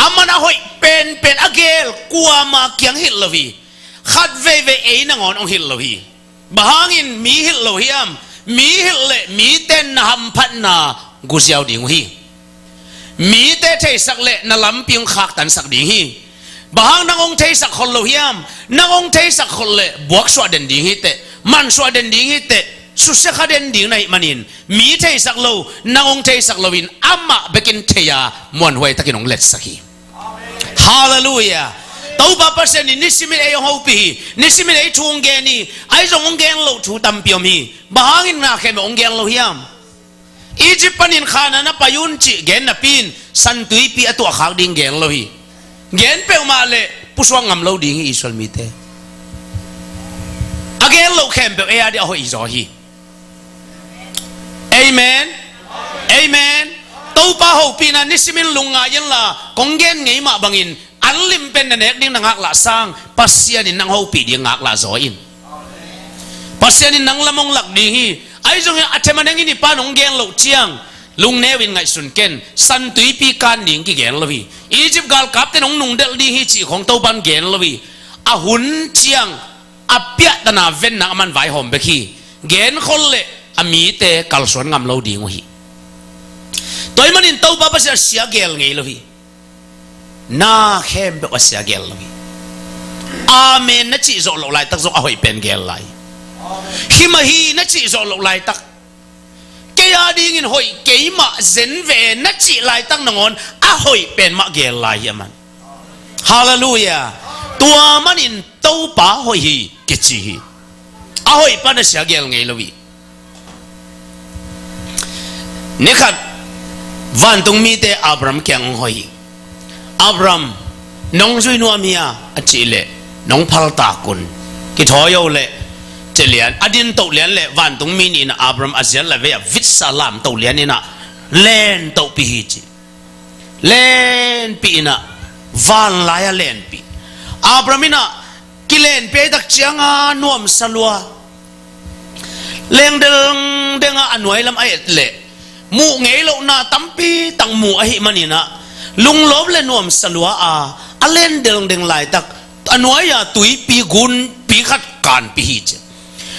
Aman a hoih penpen a geel kuama kiang hilh lo hi. Khat veivei ei nangawn hong hilh lo hi. Bang hangin mi hilh lo hiam? Mi hilh leh mite na hamphatna guziau ding uh hi. Mite theisak leh na lampi hong khaktansak ding hi. Bang hang nang hong theisak khol lo hiam? Nang hong theisak khol leh buaksuah den ding hi teh, mansuah den ding hi teh, susia kha den ding na hih manin, mi theisak lo, nang hong theisak loin amah bekin thei a, muanhuai takin hong letsak hi. Halleluiah. Topa Pasian in nisimin ei hong hopih hi. Nisimin ei thu hong gen hi. Ahi zong hong gen loh thu tampi om hi. Bang hangin na khempeuh hong gen lo hiam? Egypt panin Khanaan ah pai un cih gen napi in, San Tuipi a tuahkhak ding gen lo hi. Gen peuhmah leh pusuak ngam lo ding hi Israel mite. A gen loh khempeuh ei a ding a hoih hi zaw hi. Amen. Amen. Topa hopihna nisimin lungngai inla, kong gen ngei mah bangin, an lim pen na nek ding na ngaklah sang, Pasian in nang hopih ding ngaklah zaw in. Pasian in nang lam hong lak ding hi. Ahi zongin a them a neng in i pa'n hong gen loh ciang, lungneu in ngaihsun ken, San Tuipi kan ding kigen lo hi. Egypt galkapte'n hong nungdelh ding hi cih khong Topa'n gen lo hi. A hun ciang a piahtana venna aman vaihawm bek hi. Genkhol leh a mite kalsuan ngam lo ding uh hi. Tua ahih manin Topa Pasian a sia geel ngei lo hi. Na khempeuh a sia geel lo hi. Amen na cih zawh loh laitak zong a hoih pen geel lai. Hi mah hi na cih zawh loh laitak, kei a dingin hoih kei mah zen ve na cih laitak nangawn a hoih pen mah geel lai hi a man. Halleluiah. Tua manin Topa hoih hi kici hi. A hoih pan a sia geel ngei lo hi. Ni khat vantung mite Abraham kiang hong hawh hi. Abraham, nong zui nuam hia a cih leh, nong phaltak un. Kithawi o leh, Ci lian, a din toh lian le vantungmi nih in ah Abraham a ziat lai vei ah vitsa lam toh lian in ah len tohpih hi ci. Lenpih in ah van lai a lenpih. Abraham in ah kilenpih tak ciang a nuamsa lua. Leng dengdeng a a nuai lam a et leh muh ngei lohna tampi tak muh ahih manin ah lunglawp le nuamsa lua a a len dengdeng laitak a nuai-a tuipi gunpi khat kanpih hi ci.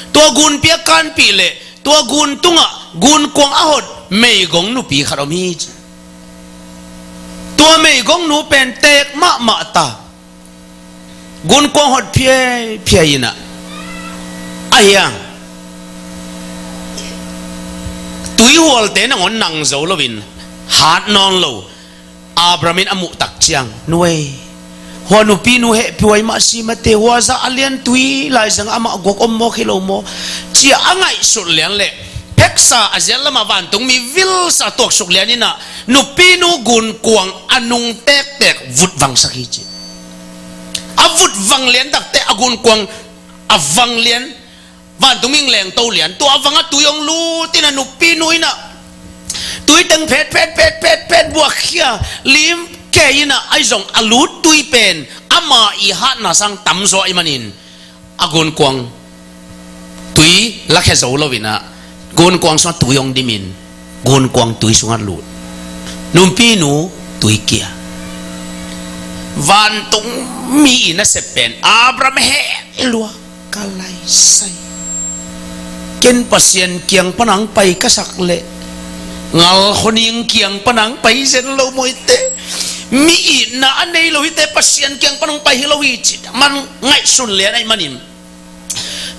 Tua gunpi a kanpih leh tua gun tungah gunkuang a hot meigong nupi khat om hi ci. Tua meigong nu pen teek mahmah ta. Gunkuang hot phiaphiap in ah, a hiang tuihualte nangawn nang zo loin hat nawn lo Abraham in a muh tak ciang, "Nu ei, hua nupinu hehpih huai mah si mate, hua zah a lian tui laizang amah guak om mawk hi lo maw?" ci-a a ngaihsut lian leh pheksa a ziat lamah vantungmi vilsa tuaksuk lian in ah nupinu gunkuang a nung tektek vutvangsak hi ci. A vutvang lian takte a gunkuang a vang lian, vantungmi in lengto lian, tua a vang a tui hong lut in ah nupinu in ah tui teng phet phet phet phet phet buakkhia lim kei in ah ahi zong a lut tui pen ama i hatna sang tamzaw ahih manin a gunkuang tui lakhia zo loin ah gunkuang sungah tui hong dimin gunkuang tui sungah lut. Nupinu tui kia. Vantungmi i nasep pen Abraham heh lua. Ka laisai. Ken Pasian kiang pan hong pai ka sak leh ngal khuaning kiang pan hong pai zen lo maw hite. Mi itna a nei lo hite, Pasian kiang pan hong pai hi lo hi ci. Man ngaihsun lian ahih manin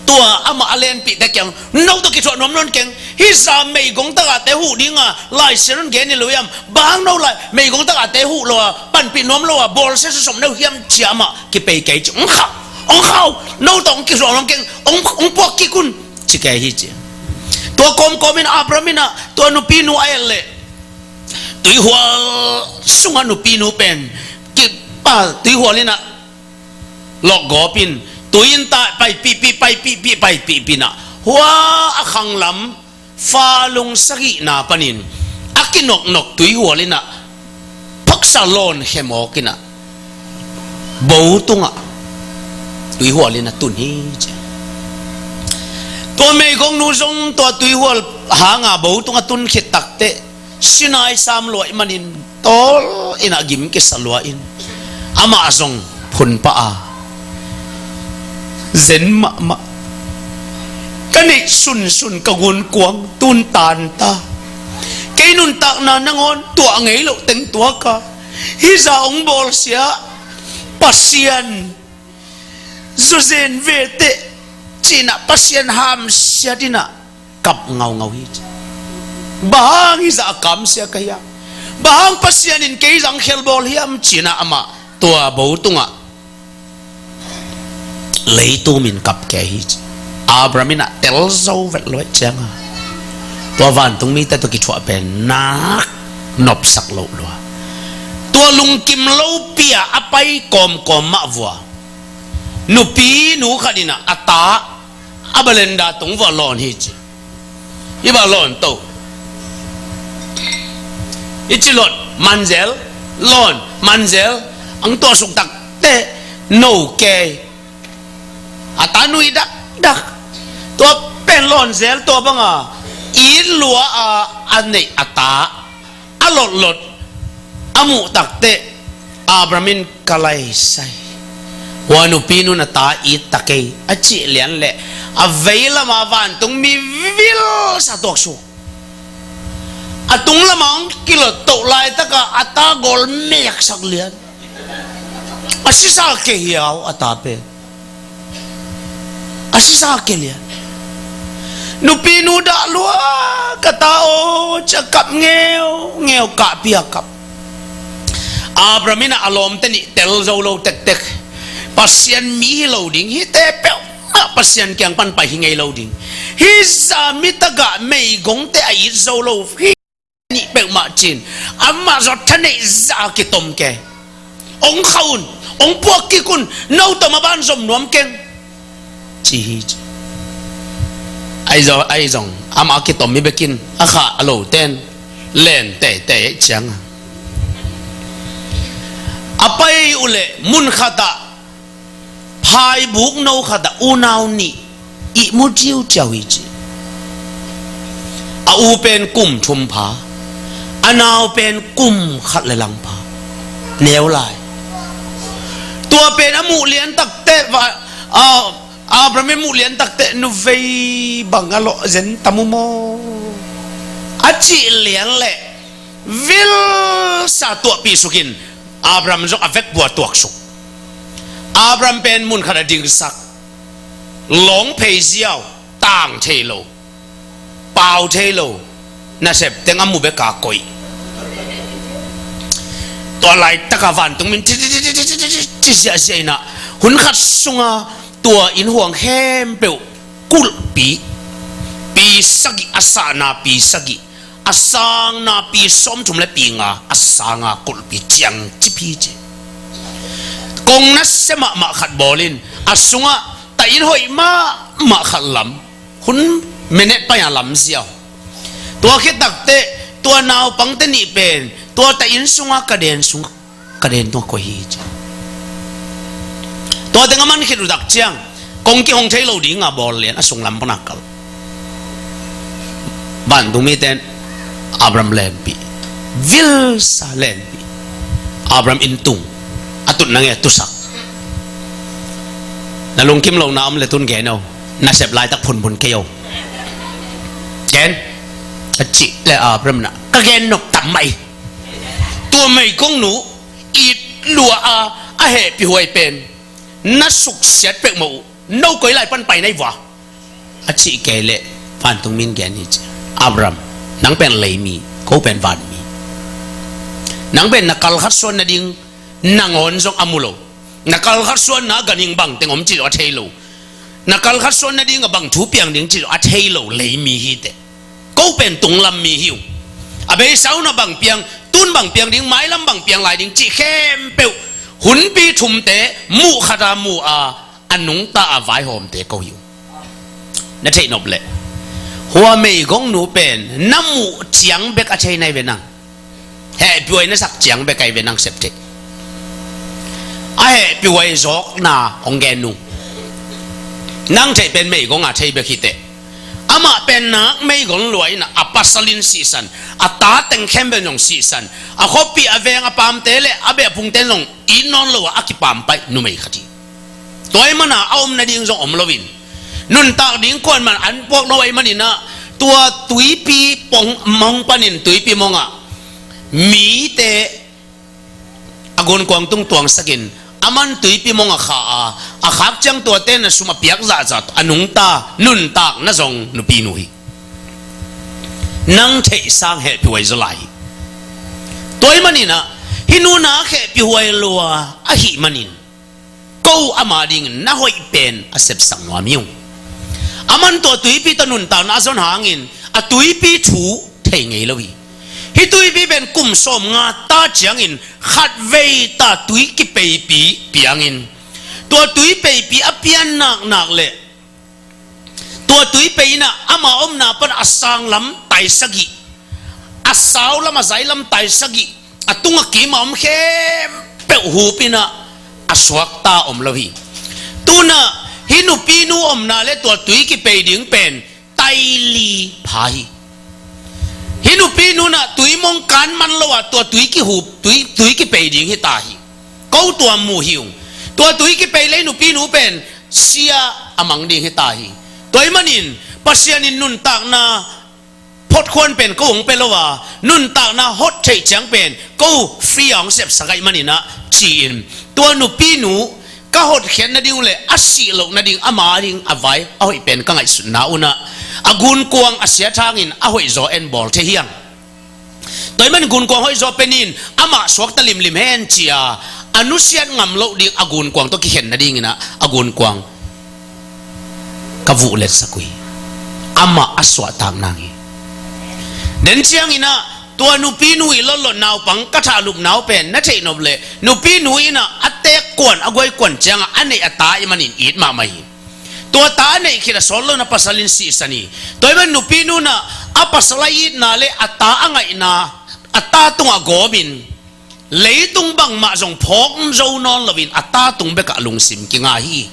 tua amah a lenpihte kiang, "No tawh kithuah nuam nawn keng. Hih zah meigong tagahte huh dinga Lai Siangtho in gen hi lo hiam? Bang hang no lai meigong tagahte huh lo a, panpih nuam lo a, bawlsia sawm no hiam?" ci-a amah kipei kei ci. "Hong khau, hong khau, no tawh hong kithuah nuam keng, hong, hong puak kik un," ci kei hi ci. Tua kawmkawm in Abraham in ah tua nupinu a et leh tuihual sungah nupinu pen kipa tuihual in ah lawkgawp in tui in ta paipihpih, paipihpih, paipihpih in ah hua a khanglam falung sagihna panin a kinoknok tuihual in ah phaksa lawn khemawk in ah bo tungah tuihual in a tun hi ci. Tua meigongnu zong tua tuihual hanga bo tungah tun khit takteh Sinai sam lua ahih manin tawl in ah gim kisa lua in amah zong phun pah a zen mahmah. Ka neih sunsun ka gunkuang tun tan ta. Kei nuntakna nangawn tuah ngei loh teng tuak a, hih zah hong bawlsia Pasian zawzen ve teh, ci-in ah Pasian hamsiat in ah kap ngaungau hi ci. Bang hang hih zah a kamsia ka hiam? Bang hang Pasian in kei zah hong khelbawl hiam? Ci-in ah amah tua bo tungah leitum in kap kei hi ci. Abraham in ah tel zo vet luat ciang a tua vantungmite tawh kithuah pen nak nopsak loh lua. Tua lungkim lopi-a a pai kawmkawm mah vua nupinu khat in ah a ta a balenda tung vua lawn hi ci. Hih bang lawn to. Hih ci lawn manzel, lawn manzel, ang tuah suk takteh no kei. A ta nui dakdak. Tua pen lawn zel tua banga it lua a a neih a ta a lotlot a muh takteh Abraham in ka laisai. Hua nupinu na ta it ta kei a cih lian leh a veilam a vantungmi vilsa tuaksuk. A tunglam a hong kilot toh laitaka a ta gawl meksak lian. A sisa kei hiau a ta pen. A sisa kei lian. Nupinu dah lua ka ta aw ci-a kap ngeungeu, kahpi-a kap. Abraham in ah a lawmte nih tel zo lo tektek. Pasian mi hi lo ding, hihte peuhmah Pasian kiang pan pai hi ngei lo ding. Hih zah mi tagah meigongte a it zo lo hi. Nih peuhmah ci-in amah zaw thaneih zah a kitom kei. Ong khau un, ong puak kik un, no tawh maban zom nuam keng, ci hi ci. Ahi zong, ahi zong amah a kitom mi bekin a khah a lo ten len teitei ciang a, a pai uh leh mun khatah phaibuk no khatah unau nih ihmu ciuciau hi ci. A u pen kum thum pha, a nau pen kum khat le lang pha. Neu lai. Tua pen a muh lian takteh va, a, Abraham in muh lian takteh, "Nuvei bang a lawh zen tam uh maw?" a cih lian leh vilsa tuahpih sukin Abraham zong a vekpua tuaksuk. Abraham pen mun khat a dingsak, lawng phei ziau, tang thei lo, pau thei lo, nasep teng a mu bek a koih. Tua laitaka vantungmi in ci, ci, ci, ci, ci, ci, ci ziahziah in ah, hun khat sunga tua inn huang khempeuh kulhpi, pi sagih, a sahna pi sagih, a sangna pi sawmthum le pi nga, a sanga kulhpi ciang cip hi ci. Kong nasia mahmah khat bawl in, a sungah ta inn hoih mahmah khat lam, hun menet pai a lam ziau. Tua khit takteh tua naupangte nih pen tua ta inn sunga ka den sung, ka den tung a koih hi ci. Tua teng a man khit uh tak ciang kong kihong thei lo ding a bawl lian, a sunglam pan a kal. Vantungmite in Abraham lenpih, vilsa lenpih. Abraham inn tung, a tutna ngei a tusak. Na lungkim lohna om leh tun gen o, nasep laitak phunphun kei o. Gen, a cih leh Abraham in ah, "Ka gen nop tam mah hi. Tua meigongnu it lua a, a hehpihhuai pen na suksiat peuhmah uh, no koi lai pan pai na hi vua," a cih kei leh vantungmi in gen hi ci. "Abraham, nang pen leimi, ko pen vanmi. Nang pen na kal khat suan nading nangawn zong a mu lo. Na kal khat suanna ah ganhing bangteng om cih zong a thei lo. Na kal khat suan nading a bang thu piang ding cih zong a thei lo leimi hi teh. Ko pen tunglam mi hi ung. A beisa hun a bang piang, tun bang piang ding, mailam bang piang lai ding cih khempeuh, hunpi thumte muh khat a mu a, a nungta a vaihawmte ko hi ung." Na theih nop leh, hua meigongnu pen na muh ciang bek a thei na hi ve nang. Hehpihhuai na sak ciang bek a hi ve nang sep theih. A hehpihhuai zawkna hong gen nung. Nang theih pen meigong a thei bek hi teh. Amah pen nak meigong lua in ah, a pasal in sihsan, a ta teng khempeuh in zong sihsan, a khuapi a veng a pamte leh a beh a phungte in zong it nawn lo a, a kipam paih numei khat hi. Tua ahih manin a om nading zong om loin, nuntak ding kuaman an puak lo ahih manin ah, tua tuipi pong, mong panin tuipi mongah mite a gunkuang tung tuangsakin, aman tuipi mong a khah a, a khak ciang tuate in a sum a piak zahzah, a nungta, nuntakna zong nupinu hi. Nang theih sang hehpihhuai zaw lai hi. Tua ahih manin ah, hih nu nak hehpihhuai lua ahih manin, ko ama dingin na hoih pen a sepsak nuam hi ung. Aman tua tuipi tawh nuntakna a zon hangin a tuipi thu thei ngei lo hi. Hih tuipi pen kum sawmnga ta ciangin khatvei ta tui kipeipi piangin, tua tui peipi a pian naknak leh tua tui pei in ah ama omna pan a sanglam tai sagih, a saulam a zailam tai sagih, a tung a kim a om khempeuh hup in ah a suakta om lo hi. Tu-in ah hih nupinu omna leh tua tui kipei ding pen tai li pha hi. Hih nupinu in ah tui mong kan man lo a, tua tui kihup, tui, tui kipei ding hi ta hi. Ko tua mu hi ung. Tua tui kipei leh hih nupinu pen sia a mang ding hi ta hi. Tua ahih manin Pasian in nuntakna phot khuan pen ko hong pia lo a, nuntakna hot theih ciang pen ko free a hong sepsak ahih manin ah ci-in, tua nupinu ka hotkhiat nading uh leh a sih loh nading, ama ding a vai a hoih pen ka ngaihsutna un ah, a gunkuang a siat hangin a hoihzaw en bawl thei hi hang. Tua ahih manin gunkuang hoihzaw pen in amah suakta limlim hen ci-a, a nusiat ngam loh ding a gunkuang tawh kikhen nadingin ah a gunkuang ka vuhletsak uh hi. Amah a suahtak nang hi. Den ciangin ah tua nupinu ih lotlot naupang ka thahlupna uh pen na theih nop leh, nupinu in ah a teek kuan, a guai kuan ciangah a neih a ta ahih manin it mahmah hi. Tua ta a neih khit a sawt lo in a pasal in sihsan hi. Tua ahih man nupi nu in ah a pasal a itna le a ta a ngaihna a ta tungah gawmin leitung bangmah zong phawk zo nawn loin a ta tung bekah lungsim kinga hi.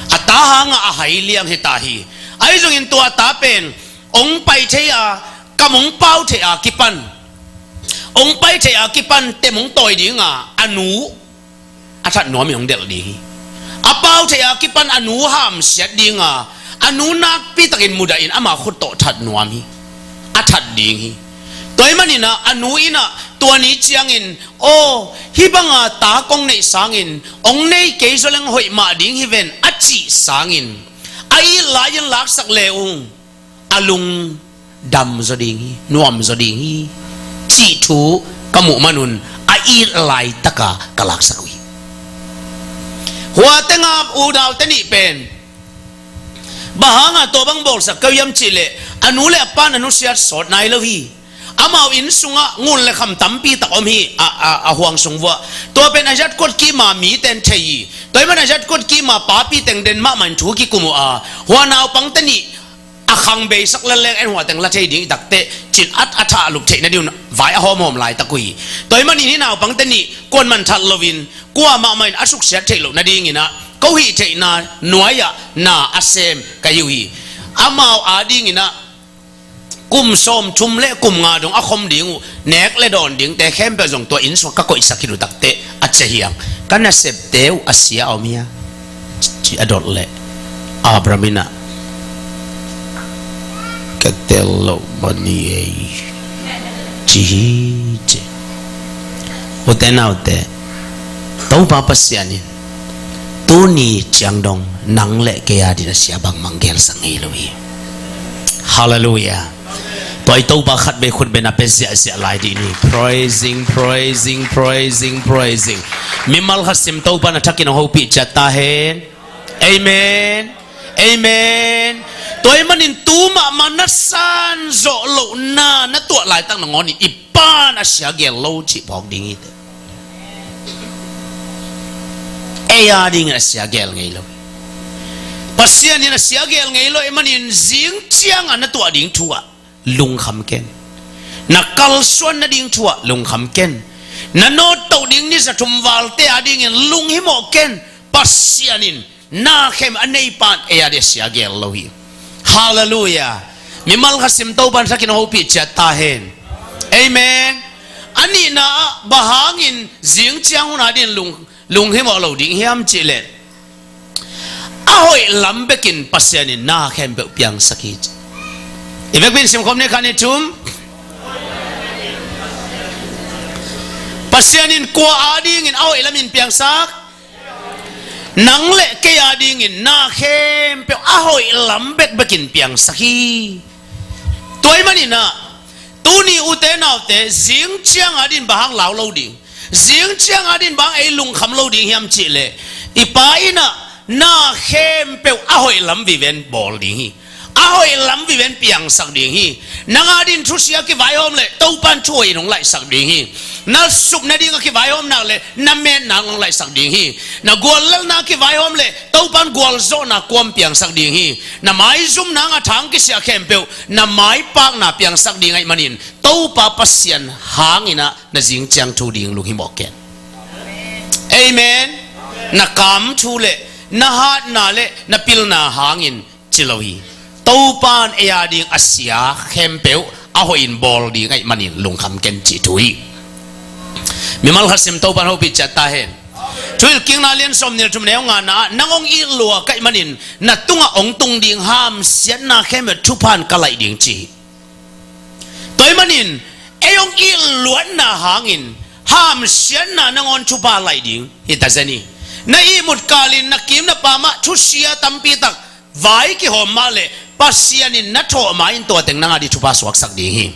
A ta hangah a hai liang hi ta hi. Ahi zongin tua a ta pen hong pai thei a, kam hong pau thei a kipan, hong pai thei a kipan tem hong tawi dinga a nu a that nuam in hong delh ding hi. A pau thei a kipan a nu hamsiat dinga a nu nakpi takin mudahin ama khut tawh that nuam hi. A that ding hi. Tua ahih manin ah a nu in ah tua ni ciangin, aw, hih banga ta kong neih sangin hong nei kei zaw leng hoih mah ding hi ven a cih sangin a it lai-in laksak le ung a lungdam zaw ding hi, nuam zaw ding hi, cih thu ka muh manun a it laitaka ka laksak uh hi. Hua tenga unaute nih pen bang hanga tua bang bawlsak ka uh hiam cihleh a nu le a pan a nusiat sawt nai lo hi. Amau inn sungah ngun le kham tampi tak om hi. A, a, a huang sung vuah tua pen a zat kuat kima mi ten thei hi. Tua ahih man a zat kuat kima papi teng den mahmah in thu kikum uh a, hua naupangte nih a khang beisak lelleng en hua teng la thei ding i takte cin at a thah a lup theih nading un vai a hawmhawm laitak uh hi. Tua ahih manin hih naupangte nih kuaman that loin kua mahmah in a suksiat theih loh nadingin ah ko hih theihna nuai-ah na a sem ka hi uh hi. Amau adingin ah kum sawmthum le kum nga dong a khom ding uh nek le dawn dingte khempeuh zong tua inn sungah ka koihsak khit uh takte a cia hiang, ka nasepte uh a sia a om hia? Ci a dot leh Abraham in ah ka tel loh mah ni ei ci hi ci. Ute naute, Topa Pasian in tuni ciang dong nang le kei adingin a sia bangmah gelsak ngei lo hi. Halleluiah. Tua i Topa khat vei khut beng a pia ziahziah lai dih ni. Praising, praising, praising, praising. Mimal khat sim Topa na thakin hong hopih ciat ta hen. Amen. Amen. Tua ahih manin tu mahmah na san zawh lohna na tuah laitak nangawnin i pan a sia gel lo cih phawk ding hi teh. Ei adingin a sia gel ngei lo. Pasian in a sia gel ngei lo ahih manin zing cianga na tuah ding thu ah lungkham ken. Na kalsuan nading thu ah lungkham ken. Na nawttoh ding ni zathum valte adingin lunghimawh ken. Pasian in na khem a neipan ei adingin a sia gel lo hi. Halleluiah. Mimal khat sim Topa na thakin hong hopih ciat ta hen. Amen. A nihna ah bang hangin zing ciang hun adingin lung, lunghimawh lo ding hiam cihleh a hoih lam bekin Pasian in na khempeuh piangsak hi ci. I vekpi in simkhawm ni khat nih thum. Pasian in kua adingin a hoih lamin piangsak? Nang le kei adingin na khempeuh a hoih lam bekbekin piangsak hi. Tua ahih manin ah tuni ute naute zing ciang adingin bang hang lau lo ding, zing ciang adingin bang hang ei lungkham lo ding hiam cihleh i Pa in ah na khempeuh a hoih lam viven bawl ding hi. A hoih lam viven piangsak ding hi. Nang adingin thusia kivaihawm leh Topan thuhoih in hong laihsak ding hi. Na sup nading a kivaihawm nak leh na metna hong laihsak ding hi. Na guallelhna a kivaihawm leh Topan gualzawhna kuam piangsak ding hi. Na maizumna a thang kisia khempeuh na maipakna piangsak ding ahih manin Topa Pasian hangin ah na zing ciang thu ding lunghimawh ken. Amen. Na kam thu le na hatna le na pilna hangin ci lo hi. Topan ei ading a sia khempeuh a hoihin bawl ding ahih manin lungkham ken cih thu hi. Mimal khat sim Topan hopih ciat ta hen. Thuhilhkikna lian sawmnih le thum neu ngana ah nang hong it lua ka hih manin na tungah hong tung ding hamsiatna khempeuh thuphan ka laih ding ci hi. Tua ahih manin ei hong it luatna hangin hamsiatna nangawn thupha laih ding hi ta zen hi. Na ihmut kalin na kim na pamah thusia tampi tak vai kihawm mah leh Pasian in na thawh ma-in tua teng nang ading thupha suaksak ding hi.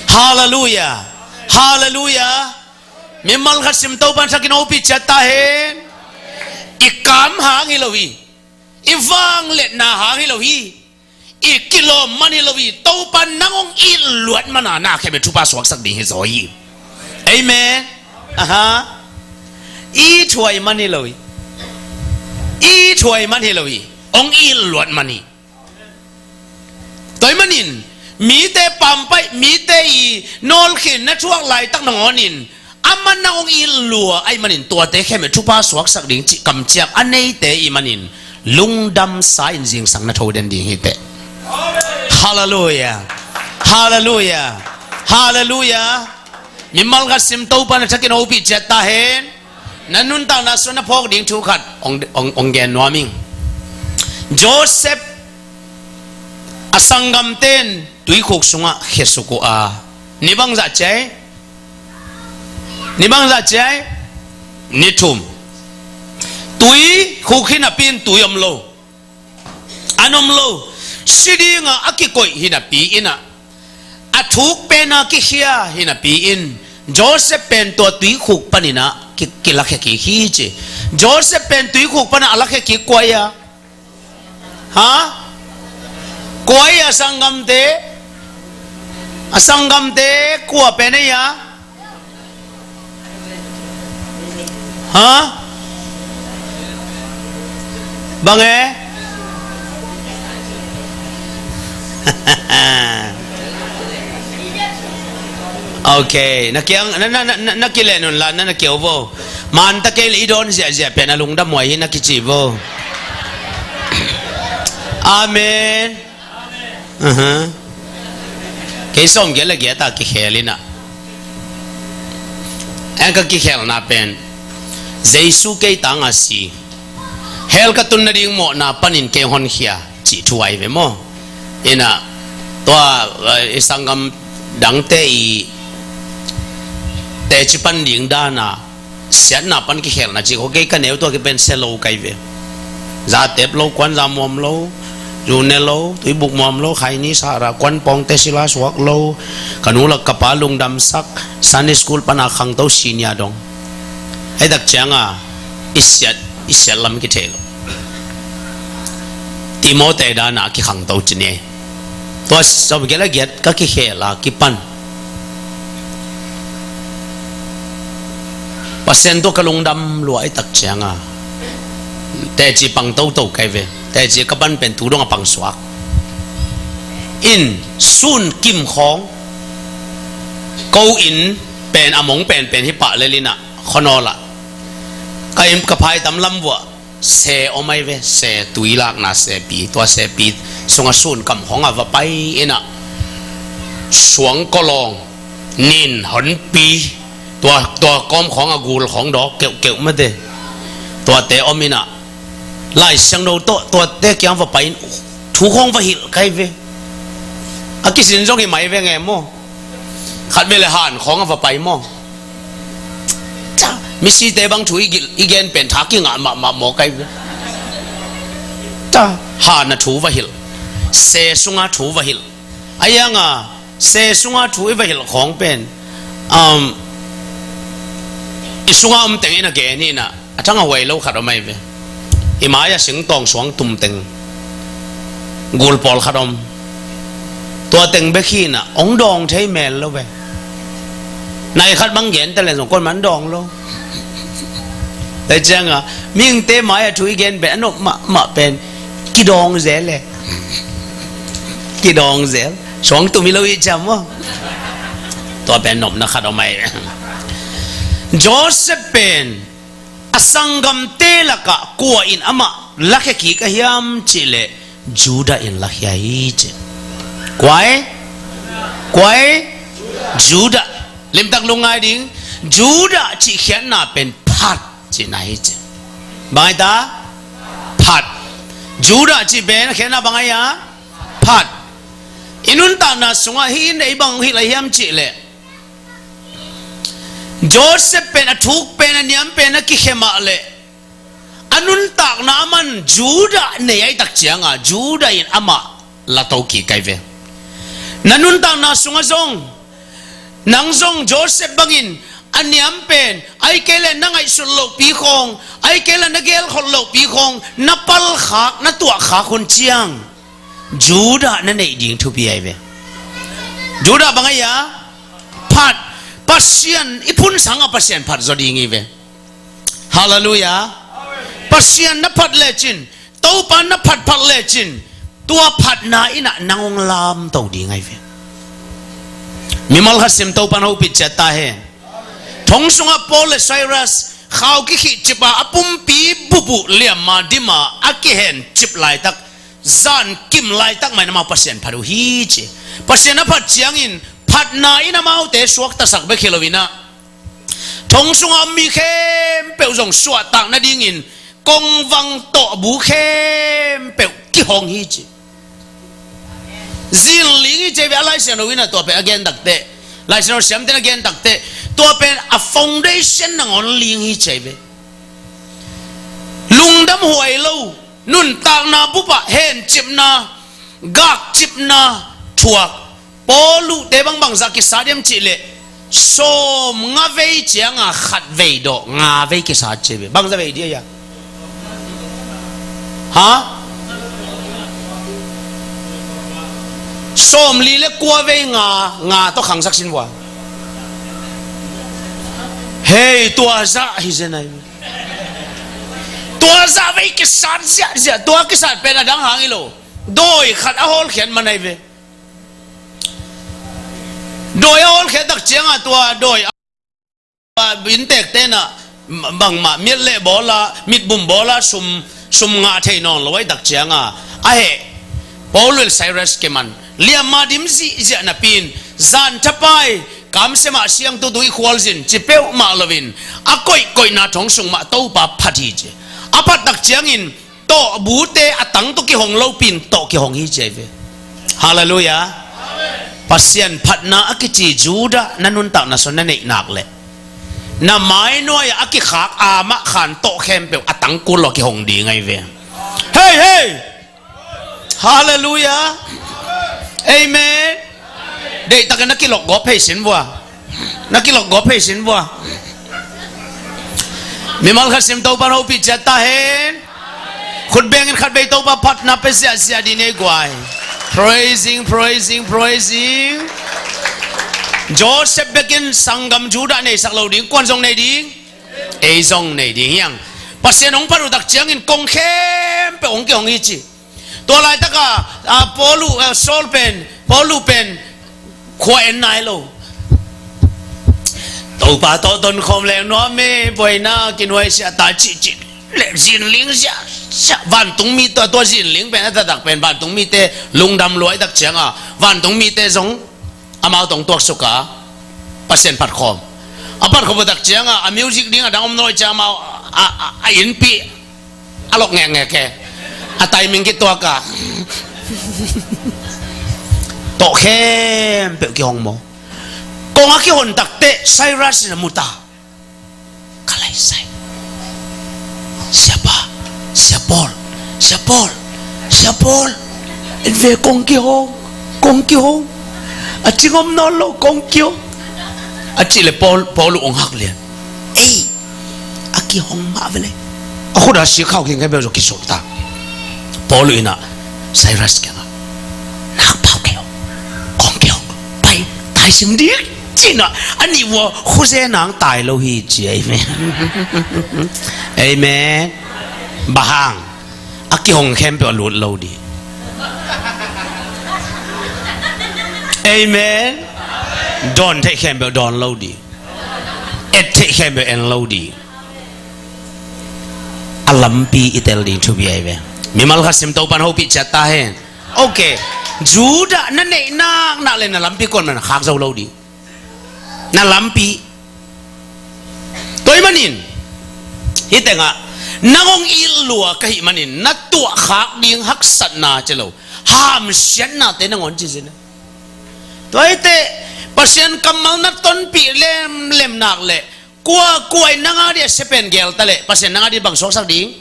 Halleluiah. Halleluiah. Mimal khat sim Topan thakin hopih ciat ta hen. I kam hang hi lo hi. I vangliatna hang hi lo hi. I kilawm man hi lo hi. Topan nang hong it luat mana na khempeuh thupha suaksak ding hi zaw hi. Amen. Aha. I thuai man hi lo hi. I thuai man hi lo hi. hong it luat man hi. Tua ahih manin mite pampaih, mite i nawlkhin na thuak laitak nangawnin amah na hong it lua ahih manin tuate khempeuh thupha suaksak ding cih kamciam a neite ahih manin lungdamsa in zingsang na tho den ding hi teh. Halleluiah. Halleluiah. Halleluiah. Mimal khat sim, Topa na thakin hopih ciat ta hen. Na nuntakna sungah na phawk ding thu khat hong, hong, hong gen nuam ing. Joseph a sanggamte in tuikhuk sungah khesuk uh a, ni bangzah ci a, ni bangzah ci a, ni thum. Tuikhuk hi napi in tui om lo. An om lo. Si dingah a kikoih hi napi in ah, a thuk pen a kikhia hi napi in, Joseph pen tua tuikhuk panin ah ki, kilakhia kik hi ci. Joseph pen tuikhuk panah a lakhia kik kua hi a? Ha? Kua hi a? Sanggamte? A sanggamte kua pen hi a? Ha? Bang e? Ok, na kiang, na, na, na, na, na kilen un la, na, na kiau vo. Man ta kei le i dawn ziahziah pen a lungdam huai hi na kici vo. Amen. Aha. Kei sawmgiat le giat a kikhel in ah, en ka kikhelna pen Jesu kei tangah si, hell ka tun nading mawhna panin kei honkhia cih thu ahi ve maw. In ah tua, eh, i sanggam dangte i teci pan ding dan a siatna pan kikhelna cih khaw kei ka neu tua kipen sia lo kai ve. Za tep lo, kuan za muam lo, zu ne lo, tuibuk muam lo, khaini sahra, kuan pawngte sila suak lo, ka nu lak ka pa lungdamsak, Sunday school pana khangto senior dong. Ei tak cianga i siat, i siat lam kithei lo. Timote dana kikhangto cine. Tua sawmgiat le giat ka kikhel a kipan Pasian tua ka lungdam lua i tak cianga teci pang toto kai ve. Teci ka pan pen tu dong a pang suak. In sun kim khawng ko in pen a mong penpen hi pah lel in ah khuanawl ah ka in ka phai tam lam vuah se om ai ve, se tui lakna sepi, tua sepi sunga sun kam khawng a va pai in ah suang kawlawng, nin, honpi, tua, tua kawm khawng a gul khawng dawk keuhkeuh mate, tuate om in ah Lai Siangtho tawh tuate kiang va pai in thu khawng va hilh kai ve. A kisin zong hi mai ve nge maw. Khat ve le han khawng a va pai maw. Ta, misite bang thu i gil, i gen pen tha kingah mahmah maw kai ve. Ta, hana thu va hilh. Se sunga thu va hilh. A ianga se sunga thu i va hilh khawng pen, um, i sunga om teng in a gen hi in ah, a thang a huai lo khat om ai ve. I mai-a singtawng suang tum teng gul pawl khat om. Tua teng bek hi in ah hong dawng thei mel lo ve. Nai khat bang gen ta len zong kuaman dawng lo. Tua cianga mihingte mai-a thu i gen pen a nop mahmah pen kidawng zel e. Kidawng zel. Suang tum hi lo i ciam maw. Tua pen nopna khat om ai. Joseph pen a sanggamte lakah kua in amah lakhia kik a hiam cihleh Judah in lakhia hi ci. Kua e? Kua e? Judah. Limtak lungngai ding. Judah cih khiatna pen phat cihna hi ci. Bang ai ta? Phat. Judah cih pen a khiatna bang ai a? Phat. I nuntakna sungah hih in ei bang hih lai hiam cihleh Joseph pen a thuk pen a niam pen a kikhia mah leh a nuntakna a man Judah nei ai tak cianga Judah in amah lato kik kai ve. Na nuntakna sungah zong nang zong Joseph bangin a niam pen ai kei le na ngaihsut lohpi khawng, ai kei le na gelkhol lohpi khawng na palkhak na tuahkhak hun ciang Judah na neih ding thupi ai ve. Judah bang ai a? Phat. Pasian i phun sangah Pasian phat zaw ding hi ve. Halleluiah. Pasian na phat lecin Topa na phatphat lecin tua phatna in ah nang hong lamto ding ahi ve. Mimal khat sim Topa in hopih ciat ta hen. Thong sungah Paul le Silas khau kikhih cip a, a pumpi bup uh liamma dim a a kihen cip laitak, zan kim laitak mah in amau Pasian phat uh hi ci. Pasian a phat ciangin phatna in amaute suaktasak bek hi lo in ah, thong sungah a mi khempeuh zong suahtak nadingin kongvang tawhbu khempeuh kihong hi ci. Zinling hi ci ve. A Lai Siangtho in ah tua pen a gen takteh, Lai Siangtho siamte in a gen takteh, tua pen a foundation nangawn ling hi ci ve. Lungdam huai lo, nuntakna bup ah hencipna, gakcipna thuak. Paul uh te bang bangzah kisat hiam cih leh, sawm nga vei ciang a khat vei dawh nga vei kisat ci ve. Bangzah vei dih a? Ha? Sawmli le kua vei nga, nga tawh khangsak sin vua. Hei, tua zah hi zen ahi ve. Tua zah vei kisat ziahziah, tua kisat pen a dang hang hi lo. Dawi khat a hawlkhiat man ahi ve. Dawi a hawlkhiat tak ciang a tua dawi a inntekte in ah bangmah miat le bawl a, mitbum bawl a, sum, sum ngah thei nawn lo ahi tak ciang a, a heh, Paul le Silas kiman, liamma dim zihziah napi in, zan thapai, kamsia mah siangtho tung i khualzin ci peuhmah lo in, a koihkoihna thong sung mah Topa phat hi ci. A phat tak ciangin tawhbute a tang tawh kihong lopi in tawh kihong hi ci ahi ve. Halleluiah. Pasian phatna a kici Judah na nuntakna sung na neih nak leh, na mainuai ah a kikhak amah khan tawh khempeuh a tang kul lo kihong ding ahi ve. Hei, hei! Halleluiah. Amen. Deihtakin na kilokgawp phei sin vua. Na kilokgawp phei sin vua. Mimal khat sim Topa in hopih ciat ta hen. Khut bengin khat vei Topa phatna pia ziahziah dih ni ei guai. Praising, praising, praising. Joseph bekin sanggam Judah neisak lo ding, kuan zong nei ding. Ei zong nei ding hiang. Pasian hong phat uh tak ciangin kong khempeuh hong kihong hi ci. Tua laitak a, a, Paul uh, a, Saul pen, Paul uh pen khua en nai lo. Topa tawh tonkhawm leng nuam e, buaina kinuai sia ta cihcih le zinling sia, sia. Vantung mi tua, tua zinling pen a taktak pen vantung mite lungdam luai tak ciang a, vantung mite zong amau tawh tuaksuk a, Pasian phatkhawm. A phatkhawm uh tak ciang a, a music ding a dang om nawn lo ciang amau a, a, a innpi a lok ngekngek e. A timing kituak a, tawh khempeuh kihong maw. Kong a kihon takteh Silas in a mu ta. Ka laisai. Siapa, Sia Paul, Sia Paul, Sia Paul. En ve, kong kihong, kong kihong. A cing om nawn lo, kong kihong. A cih leh Paul, Paul uh hong hak lian. Ei, a kihong mah ve leh. A khut a sikhau khing khempeuh zong kisuk ta. Paul uh in a Silas kiangah, nak pau kei hong, kong kihong, pai, tai sim ding. Ci-in a, a nih vua khuze nang tai lo hi ci ahi ve. Amen. Bang hang? A kihong khempeuh a lut lo ding. Amen. Dawn theih khempeuh dawn lo ding. Et theih khempeuh en lo ding. A lampi i tel ding thupi ahi ve. Mimal khat sim Topa'n hopih ciat ta hen. Ok. Judah na neih naknak le na lampi kuaman khak zo lo ding. Na lampi. Tua ahih manin, hih tengah nang hong it lua ka hih manin na tuahkhak ding haksatna ci lo, hamsiatnate nangawn ci zen. Tua hi teh Pasian kammal na tonpih lemlem nak leh, kua kua in nang a ding a sia pen gel ta leh Pasian nang a ding bang suaksak ding?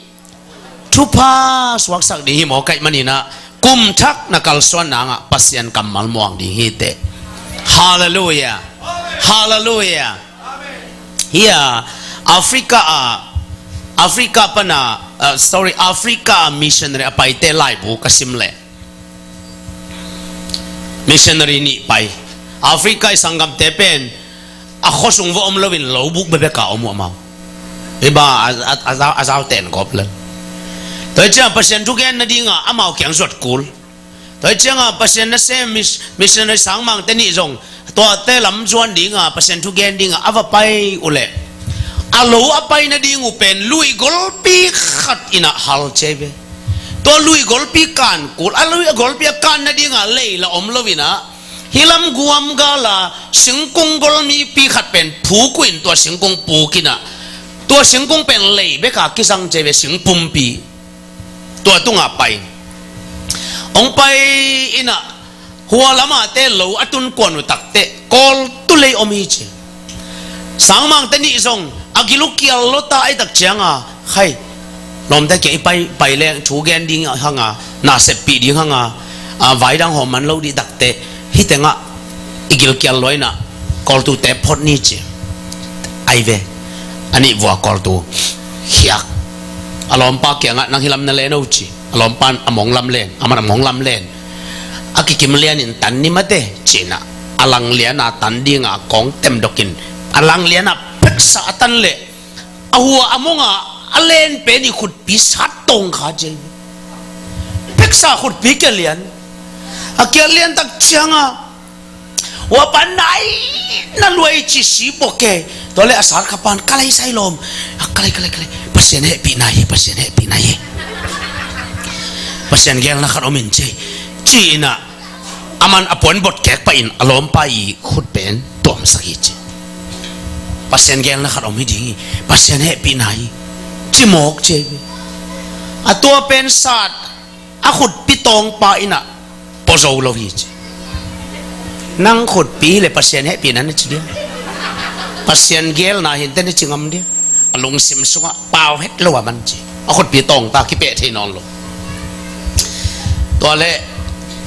Thupha suaksak ding hi maw, ka hih manin ah, kum thak na kalsuan nangah Pasian kammal muang ding hi teh. Halleluiah. Halleluiah. Hih a Africa ah, Africa pan a, uh, sorry, Africa ah missionary a paite laibu ka sim leh, missionary nih pai. Africa i sanggamte pen a khuasung va om loin lobuk bekbek a om uh amau. Hih bang a, a, a, a zau, a zaute en gawp lel. Tua hi ciangah Pasian thugen nadingah amau kiang zuat kul. Tua hi ciangah Pasian nasem mis-, missionary sangmangte nih zong tuate lam zuan dingah Pasian thugen dingah a va pai uhleh, a lo a pai nading uh pen lui golpi khat inah hal ciai ve. Tua lui golpi kan kul, a lui golpi a kan nadingah lei la om lo inah, hih lam guam gala singkung golmipi khat pen phuk uh in tua singkung puk inah, tua singkung pen lei beka kizang ciai ve, singpumpi. Tua tungah pai. Hong pai inah hua lamahte lo a tun kuan uh takteh Kawl tu lei om hi ci. Sangmangte nih zong a gil uh kial lota ahi tak cianga, khai, lawmte kia i pai, pai leng thu gen ding hanga, na seppih ding hanga, a, vai dang hawm man lo dih takteh hih tengah i gil kial lua inah Kawltute phot ni ci. Ai ve, a nih vua Kawltu khiak. A lawmpa kiangah nang hih lam na len o ci. A lawmpan a mong lam len, a man a mong lam len. A kikim lianin tan ni mate ci inah, a lang liana tan dinga kawng temdokin, a lang liana pheksa a tan leh a hua a monga a len pen i khutpi sat tawng kha ciai. Pheksa khutpi kia lian. A kia lian tak cianga, hua pan nai na luai ci si boke. Tua le a sat kha pan, ka lai sai lawm. A ka lai, ka lai, ka lai. Pasian hehpihna hi, Pasian hehpihna hi. Pasian gelna khat om in ci. Ci inah, a man a puan bot kek pah in a lawmpa i khut pen tuamsak hi ci. Pasian gelna khat om hi ding hi. Pasian hehpihna hi. Ci mawk ci. A tua pen sat a khutpi tawngpa inah pua zo lo hi ci. Nang khutpi hi le Pasian hehpihna na ci dia? Pasian gelna hinte na ci ngam dia? A lungsim sungah pau het lo a man ci. A khutpi tawngta kipeh thei nawn lo. Tua le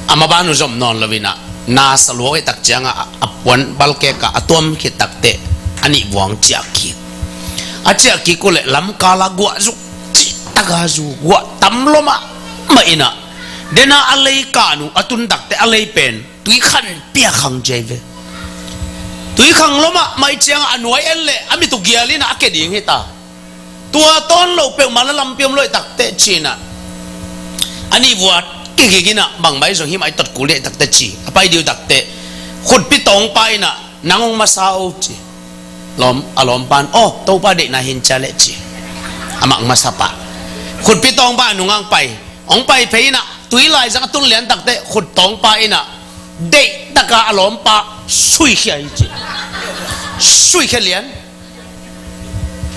a maban uh zom nawn lo inah, na sa luak i tak ciangah a, a puan balkekah a tuam khit takteh a nih vuang ciah kik. A ciah kik uh le lamkala guah zuk cih taka zu guah tam lua mahmah inah, dena a lei kan uh a tun takteh a lei pen tui khan pia khang ciai ve. Tui khang lua mahmah i ciangah a nuai en leh a mit uh gial inah a ke ding hi ta. Tua tawn lo peuhmah la lampi om lo i takteh ci inah, a nih vua kiging inah bangmah i zong hih mah i tot kul dih i takteh ci. A pai dih uh takteh khutpi tawngpa inah, nang hong masa o ci. Lawm, a lawmpan, aw, Topa deihna hin cia leh ci. Amah hong masa pah. Khutpi tawngpa a nungah hong pai. Hong pai phei inah tui laizang a tun lian takteh khut tawngpa inah deihtaka a lawmpa suikhia hi ci. Suikhia lian.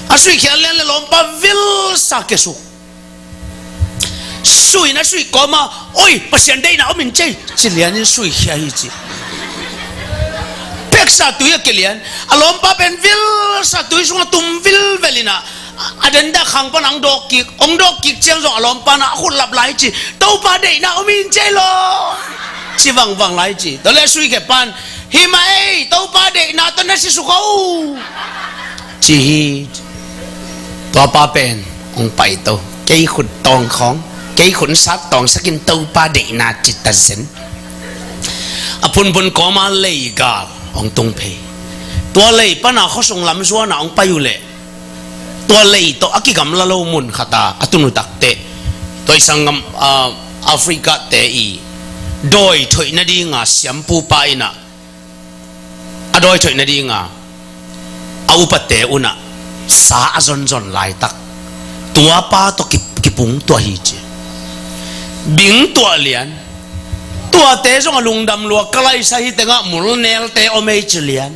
A suikhia lian le lawmpa vilsa kesuk. Sui na sui kawma, oi, Pasian deihna om in cei, ci lianin suikhia hi ci. Pheksa tui a kilian. A lawmpa pen vilsa tui sungah tum vilvel inah, a denda khang pan ang dawk kik, ong dawk kik ciang zong a lawmpa na a khut lap lai ci. Topa deihna om in cei lo, ci vangvang lai ci. Tua le suikhia pan, hi mah ei, Topa deihna tawh na sisuk o, ci hi. Tuapa pen hong paito. Kei khut tawng khawng, kei khut sat tawngsakin Topa deihna ci ta zen. A phunphun kawma lei gal hong tung phei. Tua lei pana khuasung lam zuana hong pai uh leh, tua lei tawh a kigamla lo mun khata a tun uh takteh, tua i sanggam, ah, Africa te i dawi thoih nadinga siampupa inah, a dawi thoih nadinga a upate unah sa a zonzon laitak, tuapa tawh ki, kipung tuah hi ci. Bing tuah lian. Tuate zong a lungdam lua, ka laisa hi tengah mulnelte om ei ci lian.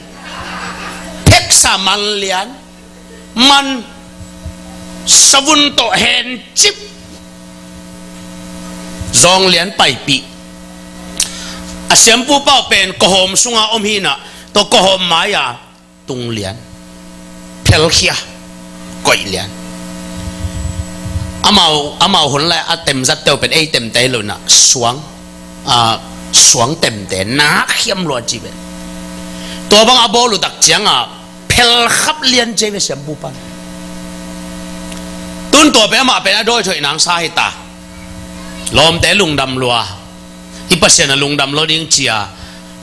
Pheksa man lian. Man savun tawh hencip. Zawng lian paipih. A siampupa pen kawhawm sunga om hinah, tua kawhawm mai-a tung lian. Phelkhia, koih lian. Amau, amau hun lai a temzatte uh pen ei temte lo inah suang, a, suang temte nak hiam lua ci pen. Tua bang a bawl uh tak cianga phelkhap lian ci ve siampupa. Tun tua pen amah pen a dawi thoih nang sa hi ta. Lawmte lungdam lua. I Pasian a lungdam lua ding cia,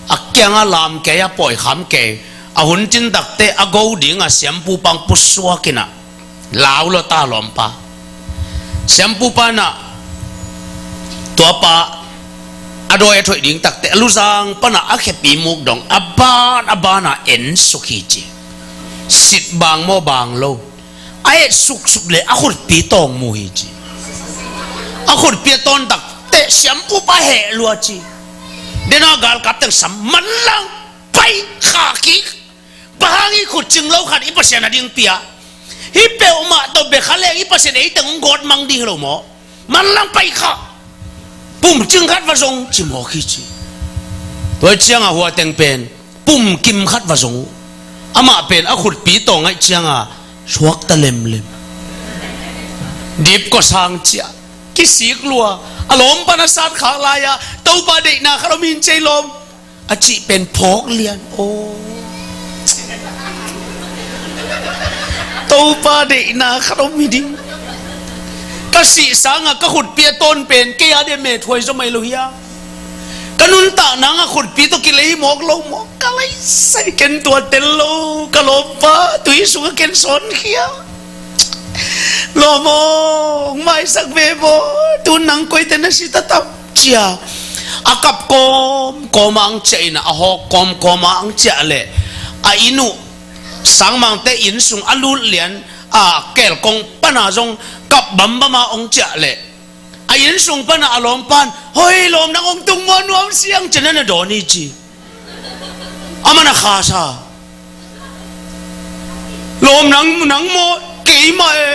a kianga lam kei, a pawi kham kei, a hun cin takte a go dinga siampupa pusuak inah lau lua ta lawmpa. Siampu pa in ah tua pa a dawi a thoih ding takteh a luzang pan ah a khepi muk dong a ban a ban ah en suk hi ci. Sit bang maw bang lo, a et suksuk le a khutpi tawng mu hi ci. A khutpi a tawn takteh siampu pa heh lua ci. Dena galkap teng sam, manlang pai kha kik. Bang hang i khut cing lo khat i Pasian a ding pia? Hih peuhmah tawh bia kha leng i Pasian ei teng hong gawt mang ding hi lo maw? Manlang pai kha. Pum cing khat va zong ci mawk hi ci. Tua ciangah hua teng pen pum kim khat va zong uh. Amah pen a khutpi tawng ngaih ciangah suakta lemlem. Dip kua sang ciah kisik lua. A lawm pan a sat khak lai-ah Topa deihna khat om hi in cei lawm a cih pen phawk lian. Aw, Topa deihna khat om hi ding. Ka sih sangah ka khutpi a tawn pen kei a dia methuai zaw mai lo hia? Ka nuntak nangah khutpi tawh kilei mawk lo maw? Ka laisai ken tua tel lo. Ka lawmpa tui sungah ken sawnkhia. Lawm aw, hong maisak ve maw? Tu nang koite na si ta tam cia. A kap kawm kawm a ang ciah in a hawk kawm kawm a ang ciah leh a inn uh sangmangte inn sung a lut lian a kelkong pana zong kap bambam a ong ciah leh a inn sung pana a lawmpan, "Hoi lawm, nang ong tung maw, nuam siang," cian na dawn hi ci. Amah na kha sa. "Lawm, nang, nang maw, keimah e."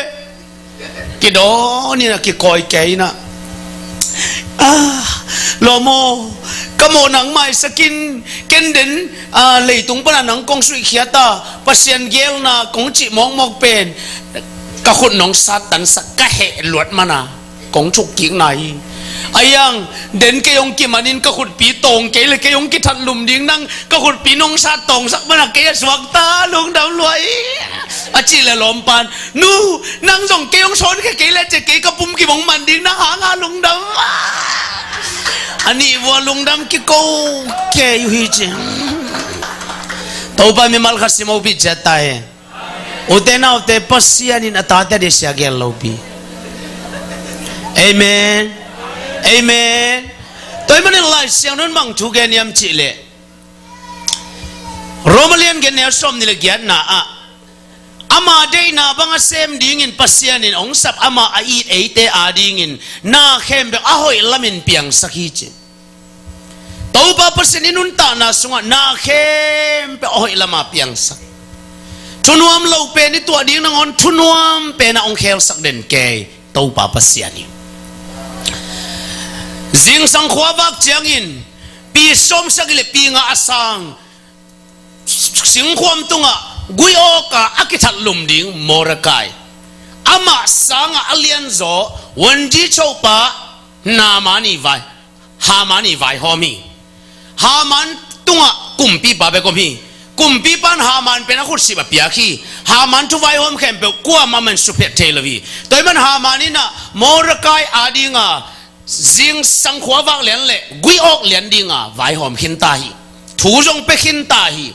Kidawn in a kikawi kei in a, "Ah, lawm aw, ka mawh nang maisak in, ken den, ah, leitung pana nang kong suihkhiat a, Pasian geelna kong cih mawkmawk pen ka khut nong sattansak ka heh luat mana kong thukkikna hi. Ahi hang den kei hong kimanin ka khutpi tawng kei le kei hong kithatlum ding, nang ka khutpi nong sat tawngsak mana kei a suakta lungdam lua hi," a cih le lawmpan, "Nu, nang zong kei hong sawnkhia kei le cia kei ka pumkim hong man ding, nang hanga lungdam." A nih vua lungdam kiko kei uh hi ci. Topa mimal khat sim hopih ciat ta hi. Ute naute, Pasian in a tate a deih sia gel lopi. Amen. Amen. Tua ahih manin Lai Siangtho in bang thu gen hiam cih leh, Roma lian giat neu sawmnih le giatna ah, ama deihna bang a sem dingin Pasian in hong sap, ama a it eite adingin na khempeuh a hoih lamin piangsak hi ci. Topa Pasian i nuntakna sungah na khempeuh a hoih lama piangsak. Thunuam lo pen i tuah ding nangawn thunuam penah hong khelsak den kei Topa Pasian hi. Zingsang khua vak ciangin pi sawmsagih le pi nga a sang singkhuam tungah guih awka a kithatlum ding Mordecai, amah sangah a lianzaw Wanji chopa Naaman i vai, Haman i vaihawm hi. Haman tungah kumpipa bek om hi. Kumpipa in Haman pen a khutsip a piak hi. Haman thuvaihawm khempeuh kuamah man suphiat thei lo hi. Tua ahih man Haman in ah Mordecai adinga zingsang khua vak lian le guih awk lian dinga vaihawm khinta hi. Thu zong pia khinta hi.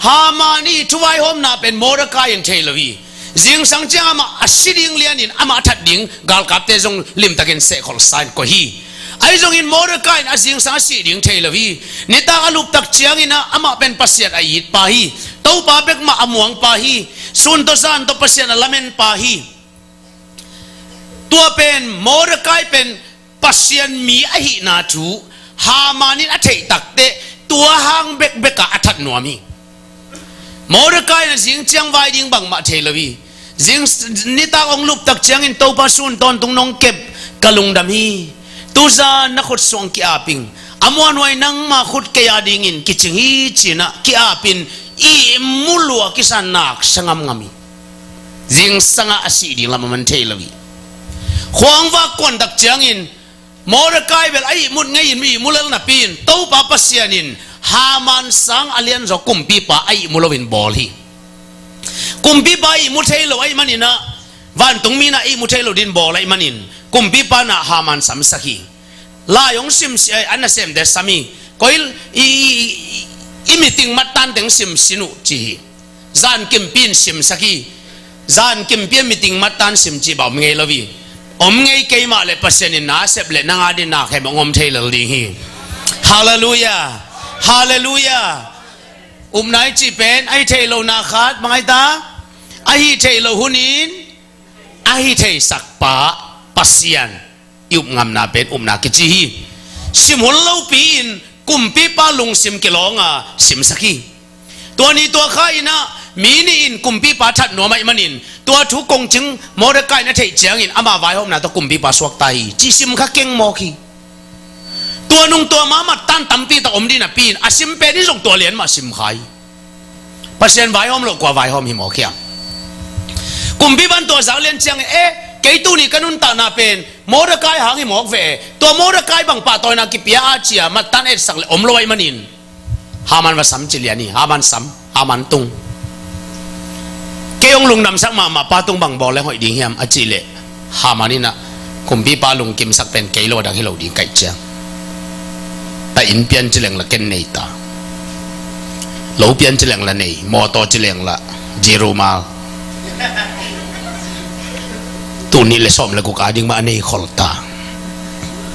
Haman i thuvaihawmna pen Mordecai in thei lo hi. Zingsang ciang amah a si ding lianin amah a that ding galkapte zong limtakin sehkholsa in koih hi. Ahi zongin Mordecai in a zingsang a sih ding thei lo hi. Nitak a luptak ciangin ah amah pen Pasian a itpa hi. Topa bek mah a muangpa hi. Sun tawh zan tawh Pasian a lamenpa hi. Tua pen Mordecai pen Pasian mi ahihna thu Haman in a theih takteh tua hang bekbekah a that nuam hi. Mordecai in a zing ciang vai ding bangmah thei lo hi. Zing nitak hong luptak ciangin Topa, sun tawntung nong kep ka lungdam hi. Tuzan na khut suang ki-ap ing. A muanhuai nangma khut kei a dingin kicing hi ci-in ah ki-apin ihmu lua kisa nak sa ngamngam hi. Zingsangah a sih ding lam a man thei lo hi. Khuang vak kuantak ciangin Mordecai bel a ihmut ngei in ihmu lel napi-in Topa Pasian in Haman sang a lianzaw kumpipa a ihmu loin bawl hi. Kumpipa a ihmu thei lo ahih manin ah, vantung mi in ah ihmu thei lo din bawl ahih manin kumpipa in ah Haman samsak hi. Lai hong sim si, eh, a nasemte sam hi. Koi i, i, i, i meeting mattan teng sim sin uh ci hi. Zan kimpi in simsak hi. Zan kimpi a meeting mattan sim cih bang om ngei lo hi. om ngei kei mah leh Pasian in na sep leh nang a ding na khempeuh hong om thei lel ding hi. Halleluiah. Halleluiah. Upna i cih pen a hi thei lo na khat bang a hi ta? A hi thei lo hun in a hi theisak pa Pasian i up ngamna pen upna kici hi. Sim hun lopi-in kumpipa lungsim kilawng a simsak hi. Tua ni tua kha in ah mi nih in kumpipa that nuam ahih manin tua thu kongcing Mordecai in a theih ciangin ama vaihawmna tawh kumpipa suakta hi cih sim kha keng mawk hi. Tua nung tua ma mattan tampi tak om ding napi-in a sim pen in zong tua lian mah sim kha hi. Pasian vaihawm loh kua vaihawm hi mawk hiam? Kumpipa in tua zak lian ciangin, eh, kei tuni ka nuntakna pen Mordecai hang hi mawk ve. Tua Mordecai bang pahtawina kipia a cia mattan etsak leh om lo ahih manin Haman va sam ci lian hi. Haman sam, Haman tung. Kei hong lungdamsak mahmah pa tung bang bawl leng hoih ding hiam a cih leh Haman in ah kumpipa lungkimsak pen kei lo a dang hi lo ding kaih ciang. Ta inn pian ci leng la ken nei ta. Lo pian ci leng la nei. Mawtaw ci leng la. Jirumal. Tul nih le sawm le guk a ding mah a nei khol ta.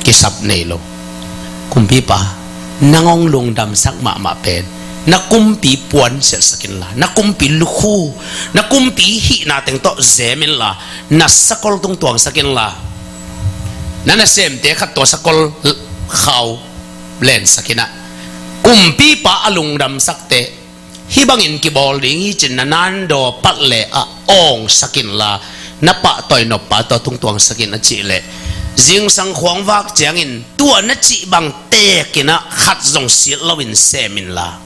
Kisap nei lo. Kumpipa, nang hong lungdamsak mahmah pen na kumpi puan siatsak inla, na kumpi lukhu, na kumpi hihna teng tawh zem inla, na sakol tung tuangsak inla, na nasemte khat tua sakol khau lensak in ah, kumpipa a lungdamsakte hih bangin kibawl ding hi cin na nandaw pat le ah awngsak inla, na pahtawi noppa tawh tung tuangsak in a cih leh, zingsang khuang vak ciangin tua na cih bang teek in ah khat zong silh loin sem inla,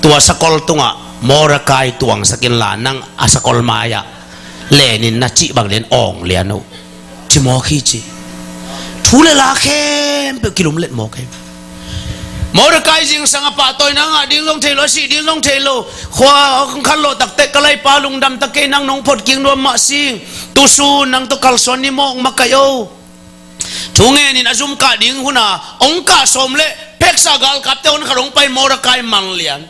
tua sakol tungah Mordecai tuangsak inla, nang a sakol mai-ah lenin na cih bang lian awng lian uh. Ci mawk hi ci. Thu le la khempeuh kilumlet mawk hi. Mordecai zingsang a pahtawina ngah ding zong thei lo, a sih ding zong thei lo. Khua hong khanlawh takte ka laipa lungdam ta kei, nang nong phot kik nuam mah sing. Tusun nang tawh kalsuan ni mawk makaih o. Thu ngenin a zum kah ding huna hong kah sawm leh pheksa galkapte hon khat hong pai, Mordecai mang lian.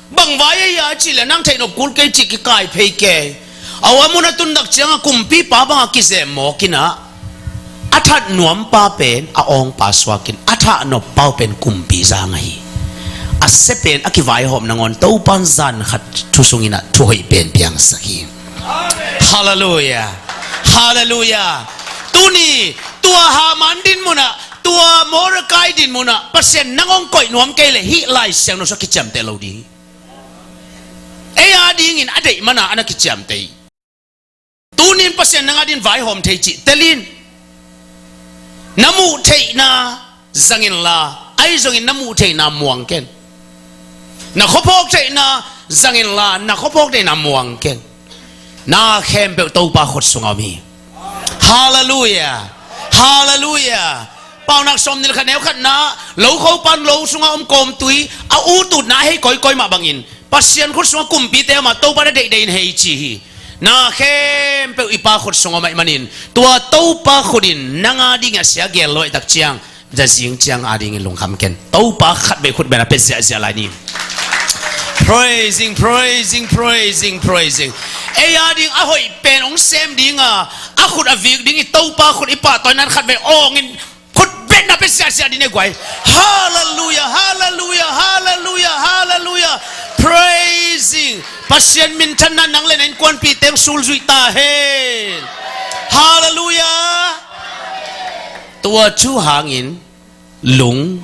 Bang vai ahi a cih leh nang theihnop kul kei cih kikai phei kei. A hua mun a tundak ciangah kumpipa bangah kizem mawk in ah, a that nuampa pen a awngpa suak in, a thah noppa uh pen kumpi zang ahi. A sia pen a kivaihawm nangawn Topan zan khat thu sungin ah thu hoih pen piangsak hi. Halleluiah. Halleluiah. Tuni tua Haman din munah, tua Mordecai din munah Pasian nang hong koih nuam kei leh hih Lai Siangtho sua kiciamteh lo ding hi. Ei a dingin a deih mana a na kiciamteh hi. Tunin Pasian nang a din vaihawm thei cih telin. Na muh theihna zang inla, ahi zongin na muh theihna muang ken. Na khuaphawk theihna zang inla, na khuaphawk theihna muang ken. Na khempeuh Topa khut sungah om hi. Halleluiah. Halleluiah. Paunak sawmnih le khat neu khatna, lo khopan lo sungah om kawmtui a ututna a hei kawikawi mah bangin Pasian khut sungah kumpite om a, Topa na deihdeih in hei ci hi. Na khempeuh i Pa khut sungah om ahih manin tua Topa khut in nang a dingin a sia gel lo ahih tak ciang, zazing ciang a dingin lungkham ken. Topa khat vei khut beng a pia ziahziah lai ni. Praising, praising, praising, praising. Ei a ding a hoih pen hong sem ding a, a khut a vik ding i Topa khut i pahtawi nan khat vei awngin khut beng a pia ziahziah ding e guai. Halleluiah, halleluiah, halleluiah, halleluiah. Praising. Pasian minthanna nang le na innkuanpihte hong sulzuih ta hen. Halleluiah. Tua thu hangin lung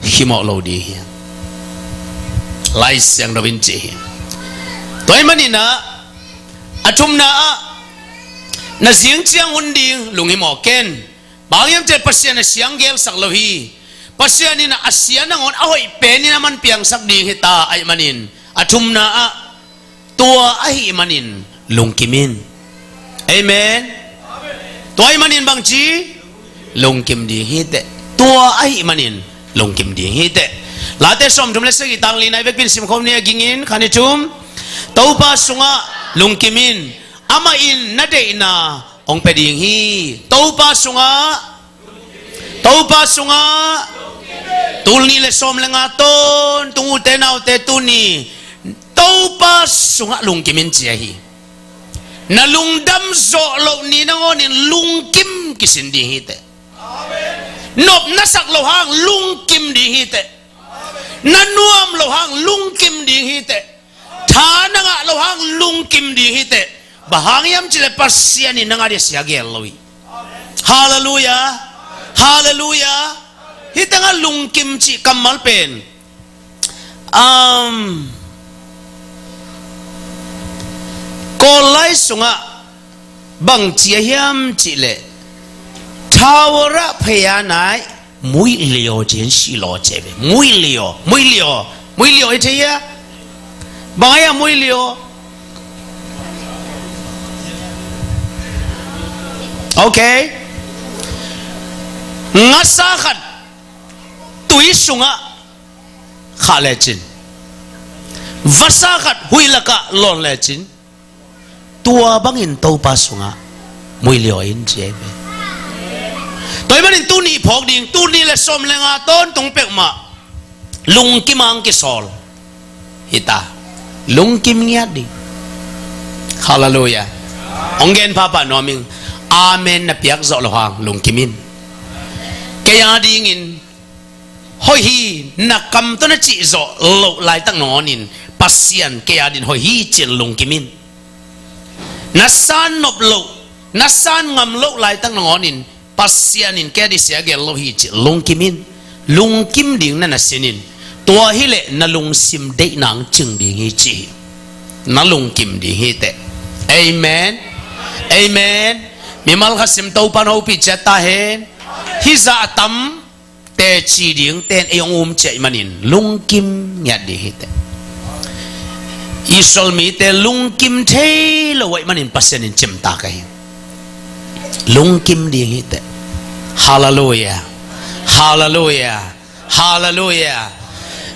khimawh lo ding hi. Lai Siangtho in ci hi. Tua ahih manin ah, a thumna ah, na zing ciang hun ding lung himawh ken. Bang hiam cih leh Pasian a sia hong gelsak lo hi. Pasian in a sia nangawn a hoih penin a man piangsak ding hi ta ahih manin, a thumna ah, tua ahih manin lungkim in. Amen. Tua ahih manin bangci? Lungkim ding hi teh. Tua ahih manin lungkim ding hi teh. Late sawmthum le sagih, tang lina i vekpi in simkhawm ni, a gingin khan i thum. Topa sungah lungkim in. Amah in na deihna hong pia ding hi. Topa sungah Topa sungah, tul nih le sawm le nga tawntung, ute naute, tuni Topa sungah lungkim in ci ahi. Na lungdam zawh loh ni nangawnin lungkim kisin ding hiteh. Nop na sak loh hang lungkim ding hiteh. Na nuam loh hang lungkim ding hiteh. Tha na ngah loh hang lungkim ding hiteh. Bang hang hiam cihleh Pasian in na ngah ding sia gel lo hi. Halleluiah. Halleluiah. Hih tengah lungkim cih kammal pen, um, Kawl lai sungah bang ci a hiam cihleh, ထာဝရဘုရား၌ မွေ့လျော်ခြင်းရှိလော့ ci ve. မွေ့လျော်, မွေ့လျော်, မွေ့လျော် i thei hia? Bang a hia မွေ့လျော်? Okay. Ngasa khat tui sungah khah lecin, vasa khat huih lakah lawn lecin, tua bangin Topa sungah mui liaw in ci ahi ve. Tua ahih manin tuni phawk ding, tuni le sawm le nga tawntung peuhmah lungkim a hong kisawl hi ta. Lungkim ngiat ding. Halleluiah. Hong gen phapha nuam ing. Amen na piak zawh loh hang lungkim in. Kei a dingin hoih hi, na kam tawh na cih zawh loh laitak nangawnin Pasian kei a dingin hoih hi ci-in lungkim in. Na san nop loh, na san ngam loh laitak nangawnin Pasian in kei a dingin sia gel lo hi ci-in lungkim in. Lungkim ding na na sin in. Tua hileh na lungsim deihna hong cing ding hi ci hi. Na lungkim ding hi teh. Amen. Amen. Mimal khat sim Topa in hopih ciat ta hen. Hih zah a tam teci ding ten ei hong um ciah ahih manin lungkim ngiat ding hi teh. Israel mite lungkim thei lo ahih manin Pasian in cimtak ahi. Lungkim ding hi teh. Halleluiah. Halleluiah. Halleluiah.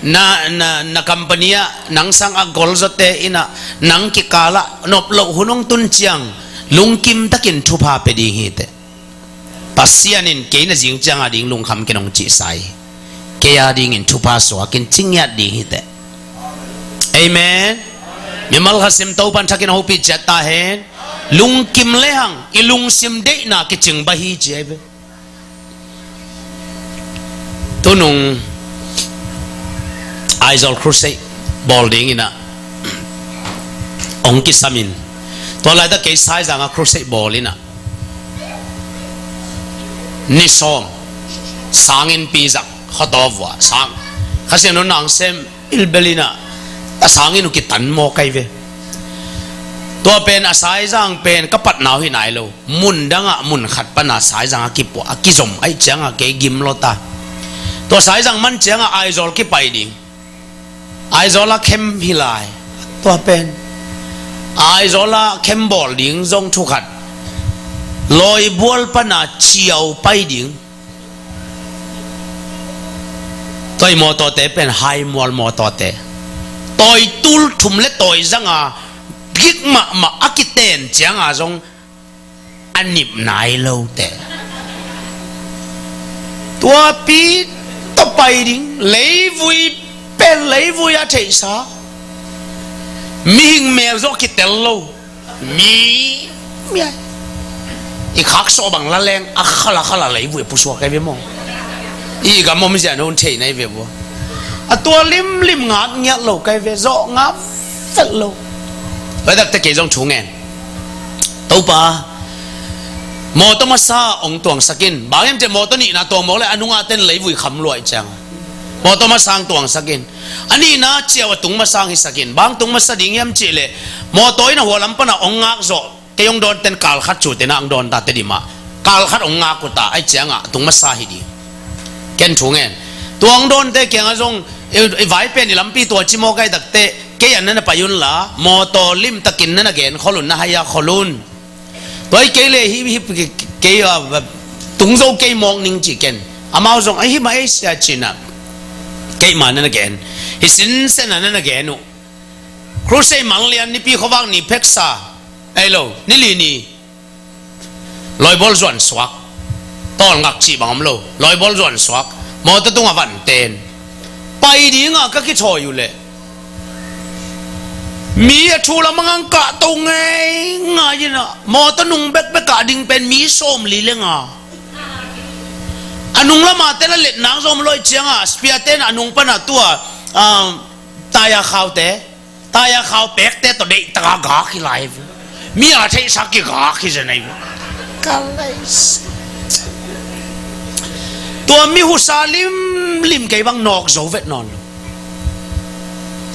Na, na, na company ah nang sang a golzawte in ah nang kikal ah nop loh hun hong tun ciang lungkim takin thupha pia ding hi teh. Pasian in kei na zing ciang a ding lungkham kei in hong cihsa hi. Kei a dingin thupha suak in ci ngiat ding hi teh. Amen. Mimal khat sim Topa in thakin hopih ciat ta hen. Lungkim lehang i lungsim deihna kicing bah hi ci ahi ve. Tunung Aizawl crusade bawl dingin ah hong kisam in, tua laitak kei Saizang ah crusade bawl in ah ni sawm, sang innpi zak, khuataw vua sang, Kha Siangtho in hong sem, ilbel in ah a sang inn uh kitan mawk ahi ve. Tua pen a Saizang pen ka patna uh hi nai lo. Mun dang ah mun khat pan a Saizang a kipuah, a kizom ahih ciang a kei gim lua ta. Tua Saizang man ciang a Aizawl kipai ding. Aizawl a camp hi lai. Tua pen Aizawl a camp bawl ding zong thu khat. Lawibual pan a Ciau pai ding. Tua i mawtawte pen Haimual mawtawte. Tawi tul thum le tawi zang a gik mahmah a kiten ciang a zong a nip nai lote. Tuapi tawh pai ding, leivui pen leivui a theihsa. Mihing mel zawh kitel lo. Mi, mi ai. I khak sawh bang la leng a khala khala leivui a pusuak kai ve maw. I gam om zia no un thei nai ve bua. A tua limlim ngat ngiat lo kai ve, zawh ngat fel lo. Tua dak te kei zong thu ngen. Topa, mawtaw masa hong tuangsak in. Bang hiam cih leh mawtaw nihna tuang mawk le a nungah ten leivui kham luai ciang. Mawtaw masa hong tuangsak in. A nihna ciau a tung masa hong hisak in. Bang tung masa ding hiam cih leh mawtaw in a hua lam pan a hong ngak zawh. Kei hong dawn ten kal khat cu tena hong dawn ta Tedim ah. Kal khat hong ngak uh ta, ahih ciang a tung masa hi ding. Ken thu ngen. Tua hong dawnte kiangah zong, i, i vai pen i lampi tua ci mawk ahih tak teh, kei an na na pai un la, mawtaw limtakin na na gen khol un, na haya khol un. Tua hi kei le hi, hi, kei, kei, ah, tung zo kei mawk ning ci ken. Amau zong, ahi mah ei sia ci-in ah. Keimah na na gen. Hi sinsen a na na gen uh. Crusade manlian nipi khuavak ni pheksa. Ei lo, ni li ni. Lawibawl zuan suak. Tawlngak cih bang om lo. Lawibawl zuan suak. Mawtaw tungah van ten. Pai dingah ka kithawi uh leh. Mi a thu lam a ngang kahto ngeingai in ah, mawtaw nung bekbek ah ding pen mi sawmli le nga. A nung lam a te la let nang zong lawh ciang a, spia ten a nung pan a tua, um, taya khaute, taya khau pekte tawh deih taka gak hi lai. Mi a theihsa kigak hi zen ahi. Ka lei. Tua mi husa limlim kei bang nawk zo vet nawn lo.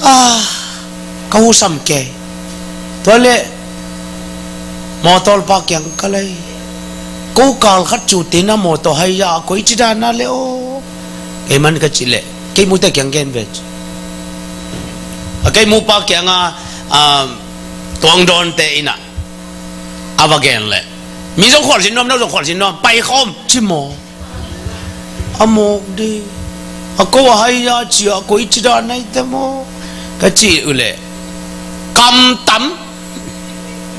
Ah, ka husam kei. Tua le mawtaw pa kiang ka lei. Ko kal khat cu tina mawtaw hai ya a koi ci dan a le aw. Kei man ka ci le kei mute kiang gen ve ci. A kei mu pa kiang a, um, tuang dawn te ina a va gen le mi zong khual zin nuam, no zong khual zin nuam, pai khawm ci maw. A mawk di a ko a hai ya cia ko i ci dan nai te maw? Ka ci uh le kam tam.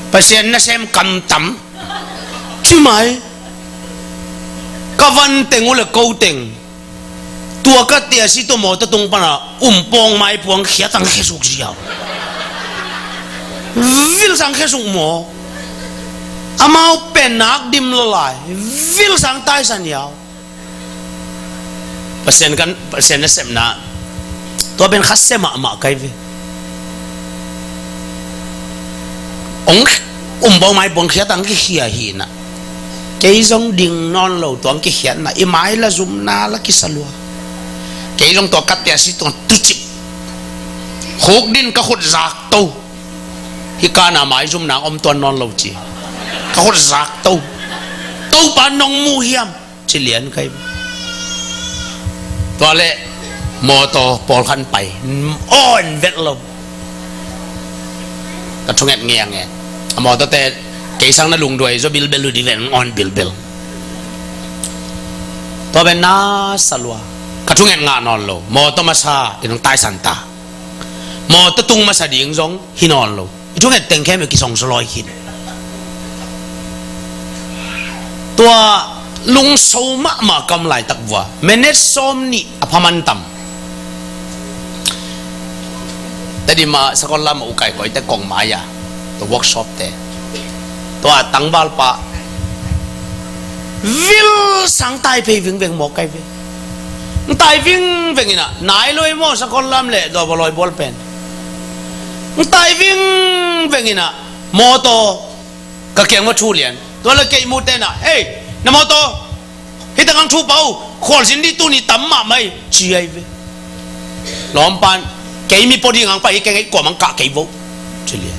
Pasian nasem kam tam. Ci mai. Ka van teng uh le ko teng. Tua ka tia si tua mawtaw tung pana um pawng mai puang khiat ang khesuk ziau. Vil sang khesuk maw. Amau pen nak dim lo lai. Vil sang taisan yau. Pasian kan, Pasian nasepna tua pen khasia mahmah kai ve. Ong um bawng mai bawng khiat ang kikhia hi na. Kei zong ding nawn lo tuang kikhiatna i mai la zumna la kisa lua. Kei zong tua ka tia si tuang tucip. Khuk din ka khut zak to. Hi kana mai zumna om tuan nawn lo ci. Ka khut zak to. Topa nong mu hiam. Ci lian kai. Tua le mawtaw pawlkhat pai. On vet lo. Ka thunget ngiange. A mawtaw te kei sang na lungduai zo bilbel uh di ven on bilbel. Tua ben na salua. Ka thunget ngah nawn lo. Mawtaw masa in hong taisan ta. Mawtaw tung masa ding zong hi nawn lo. I thunget teng khem e kisong solawi khin. Tua lungso mahmah kam laitak vua. Minute sawm nih a phaman tam. Tadi ma sakol lama ukai koi te kong maya. Tua workshop te. Tua tangval pa. Vil sang tai phei vingveng mawk kai ve. Ng tai vingveng ina nai loi maw sakol lam le dawba loi bual pen. Ng tai vingveng ina mawtaw ka kiang maw thu lian. Tua le kei mu tena ei na mawtaw. Hita ngang thu pau khual sin di tu ni tam mah mai ci ai ve. Lawmpan kei mi pawdi ngang pai hi kei ngei kuamang kah kei vo. Ci lian.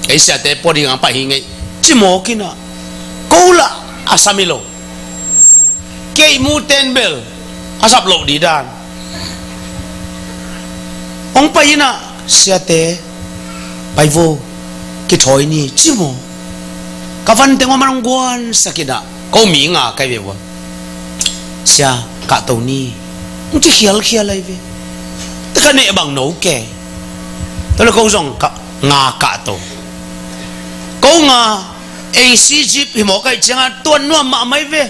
Kei siate pawdi ngang pai hi ngei ci mawk ina. Ko lah a sami lo. Kei mu ten bel a sap loh di dan. Hong pai ina siate pai vo kithawi ni ci maw. Ka van teng om an hong guan sakina ko mi nga kai ve ua. Sia kahto ni hong ci khialkhial ai ve. Te ka neh bang no ke. Tua le ko zong ka nga kahto. Ko nga ei si zip hi mawk ai cianga tuan nuam mahmai ve.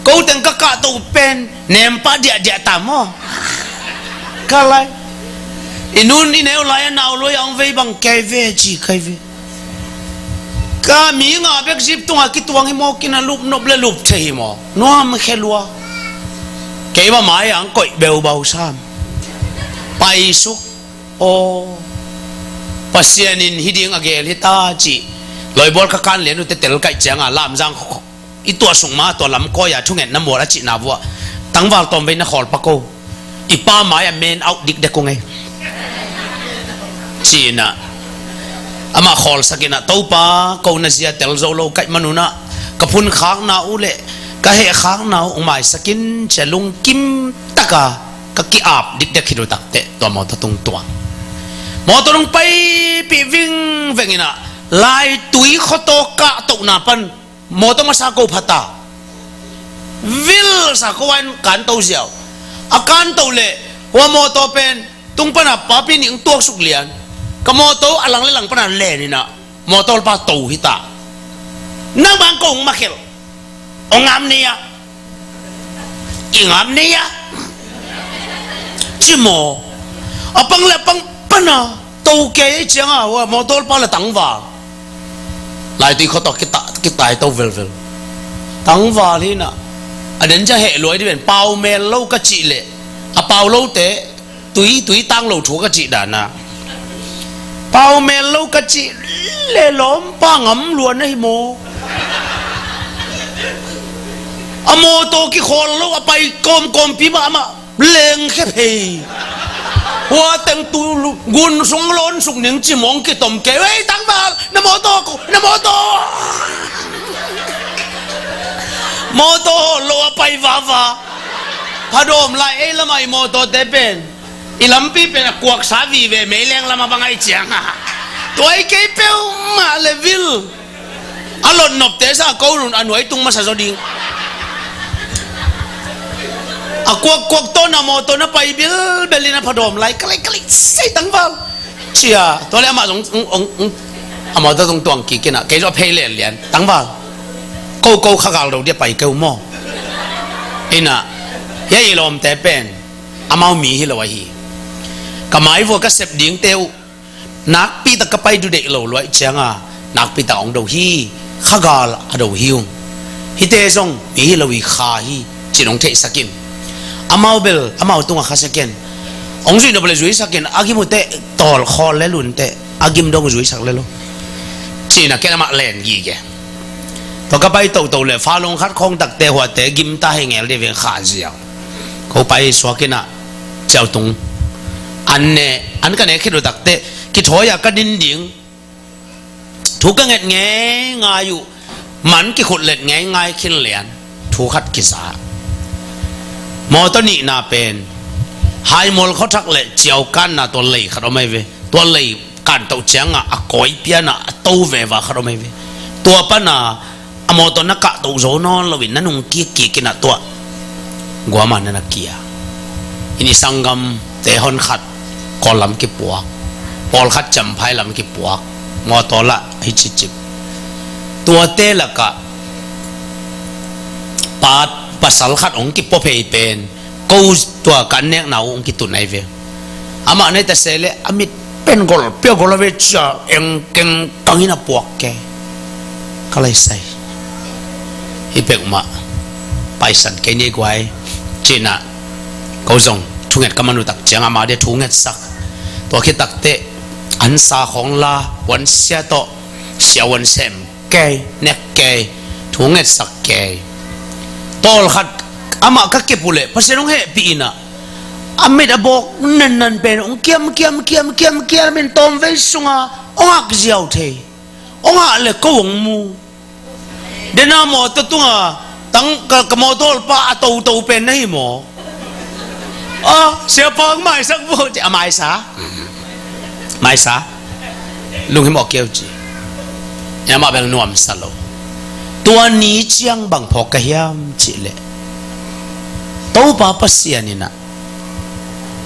Ko teng ka kahto pen nempa diahdiah ta maw. Ka lai i nun i neu lai a nau luai a hong vei bang kei ve ci kai ve. Ka mi nga bek zip tunga kituang hi maw kina lup nop le lup thei hi maw nuam khe lua. Kei ma mai ang koih beubau sam. Paisuk aw. Pasian in hi ding a gel hi ta ci. Loibual ka kan lian uh te tel kaih cianga lamzang i tuah sung ma tua lam kawi a thungetna mual a cihna vua tangval tawm vei na khawl pa ko. I pa mai a men auh dikdek ko ngei. Cina amah khawlsak ina Topa ko na zia tel zo lo kaih manuna ka phun khakna uh le ka heh khakna uh ung maisakin cia lungkim taka ka ki-ap dikdek hi lo takte tua mawtaw tung tuang. Mawtaw tung paipih vingveng ina lai tui khawtaw kahtohna pan mawtaw masa ko phata. Vil sa ko an kanto ziau. A kanto le hua mawtaw pen tung pana papi ning tuaksuk lian. Ka mawtaw a lang le lang pana len ina mawtaw pa to hita. Nang bang ko hong makhelh. Ong ngam ni a i ngam ni a ci maw. A pang le a pang pana to Ko kei ei cianga hua mawtaw pa la tangval. Laitui khuataw kita, kitai to velvel. Tangval hi na. A den cia heh luai di ven. Pau mel lo ka cih leh a pau lote tui, tui tang lo thu ka cih dana. Pau mel lo ka cih leh lawmpa ngam luan ahi maw? A mawtaw kikhawl lo a pai kawmkawmpi mah amah lengkhia phei. Hua teng tu gun sung lawn suk ning ci mawng kitom kei. Ei tangval, na mawtaw ko, na mawtaw. Mawtaw lo a pai vava. Phadawm lai ei lamah i mawtawte pen i lampi pen a kuaksa vive meileng lamah bang ahi cianga. Tuai kei peuhmah le vil. A lot nopte sa ko nun a nuai tung masa zaw ding. A kuakkuak tawna mawtaw na pai bilbelin a phadawm lai kalai kalai sei tangval. Cia, tua le amah zong, ong, ong, ong, amau ta zong tuang kikin ah, kei zong a phei lianlian, tangval. Ko, ko kha gal do dia pai keu maw? Ina, hia i lawmte pen, amau mi hi lo ahi. Ka maivua ka sep dingte uh, nakpi tak ka pai du deih lo luai cianga, nakpi tak ong do hi, kha gal a do hi ung. Hite zong mi hi lo i kha hi, cin ong theihsakin. Amau bel, amau tunga kha sakin. Ong zui nop le zui sakin, a gim uh teh tawl khawl le lun teh, a gim dong zui sak le lo. Cina ken amah len gige. Tua ka pai toto le, fa long khat khong takte huate, gim ta hei ngel de veng kha ziau. Ko pai suakin ah, ciau tung. An ne, an ka ne khit uh takte, kithawi a ka din ding. Thu ka nget ngeingai uh, man kikhut let ngeingai khin lian, thu khat kisa. Mawtaw nihna pen, Haimol khuathak le ciau kanna tua lei khat om ai ve. Tua lei kan toh cianga a kawi piana a to veva khat om ai ve. Tua pana a mawtaw na kah toh zo nawn loin na nung kik kikin ah tua guama na na kia. Ini sanggamte hon khat Kawl lam kipuak, pawlkhat Champhai lam kipuak, mawtaw lah hi cicip. Tuate lakah pa, pasal khat hong kipua phei pen ko tua kan nekna uh hong kitun ai ve. Amah nai ta se le a mit pen gol pia gol a ve cia eng keng kangin a puak ke. Ka lai sai. Hi pek mah paisan kei ni guai. Cina ko zong thunget ka manu tak ciang ama dia thunget sak. Tua khit takte an sa khong la wan sia tawh sia wan sem kei nek kei thunget sak kei. Tawlkhat amah ka kep uh leh Pasian hong hehpih inah a mit a bawk nannan pen hong kiam kiam kiam kiam kiam in tawmvei sunga hong hak ziau thei. Hong hah le ko hong mu. Dena mawtaw tunga tang ka, ka mawtaw pa a toto pen na hi maw? A siapa hong maisak vo ci a maisa. Maisa. Lunghimawh keu ci. Amah bel nuamsa lo. Tua ni ciang bang phawk ka hiam cihleh Topa Pasian inah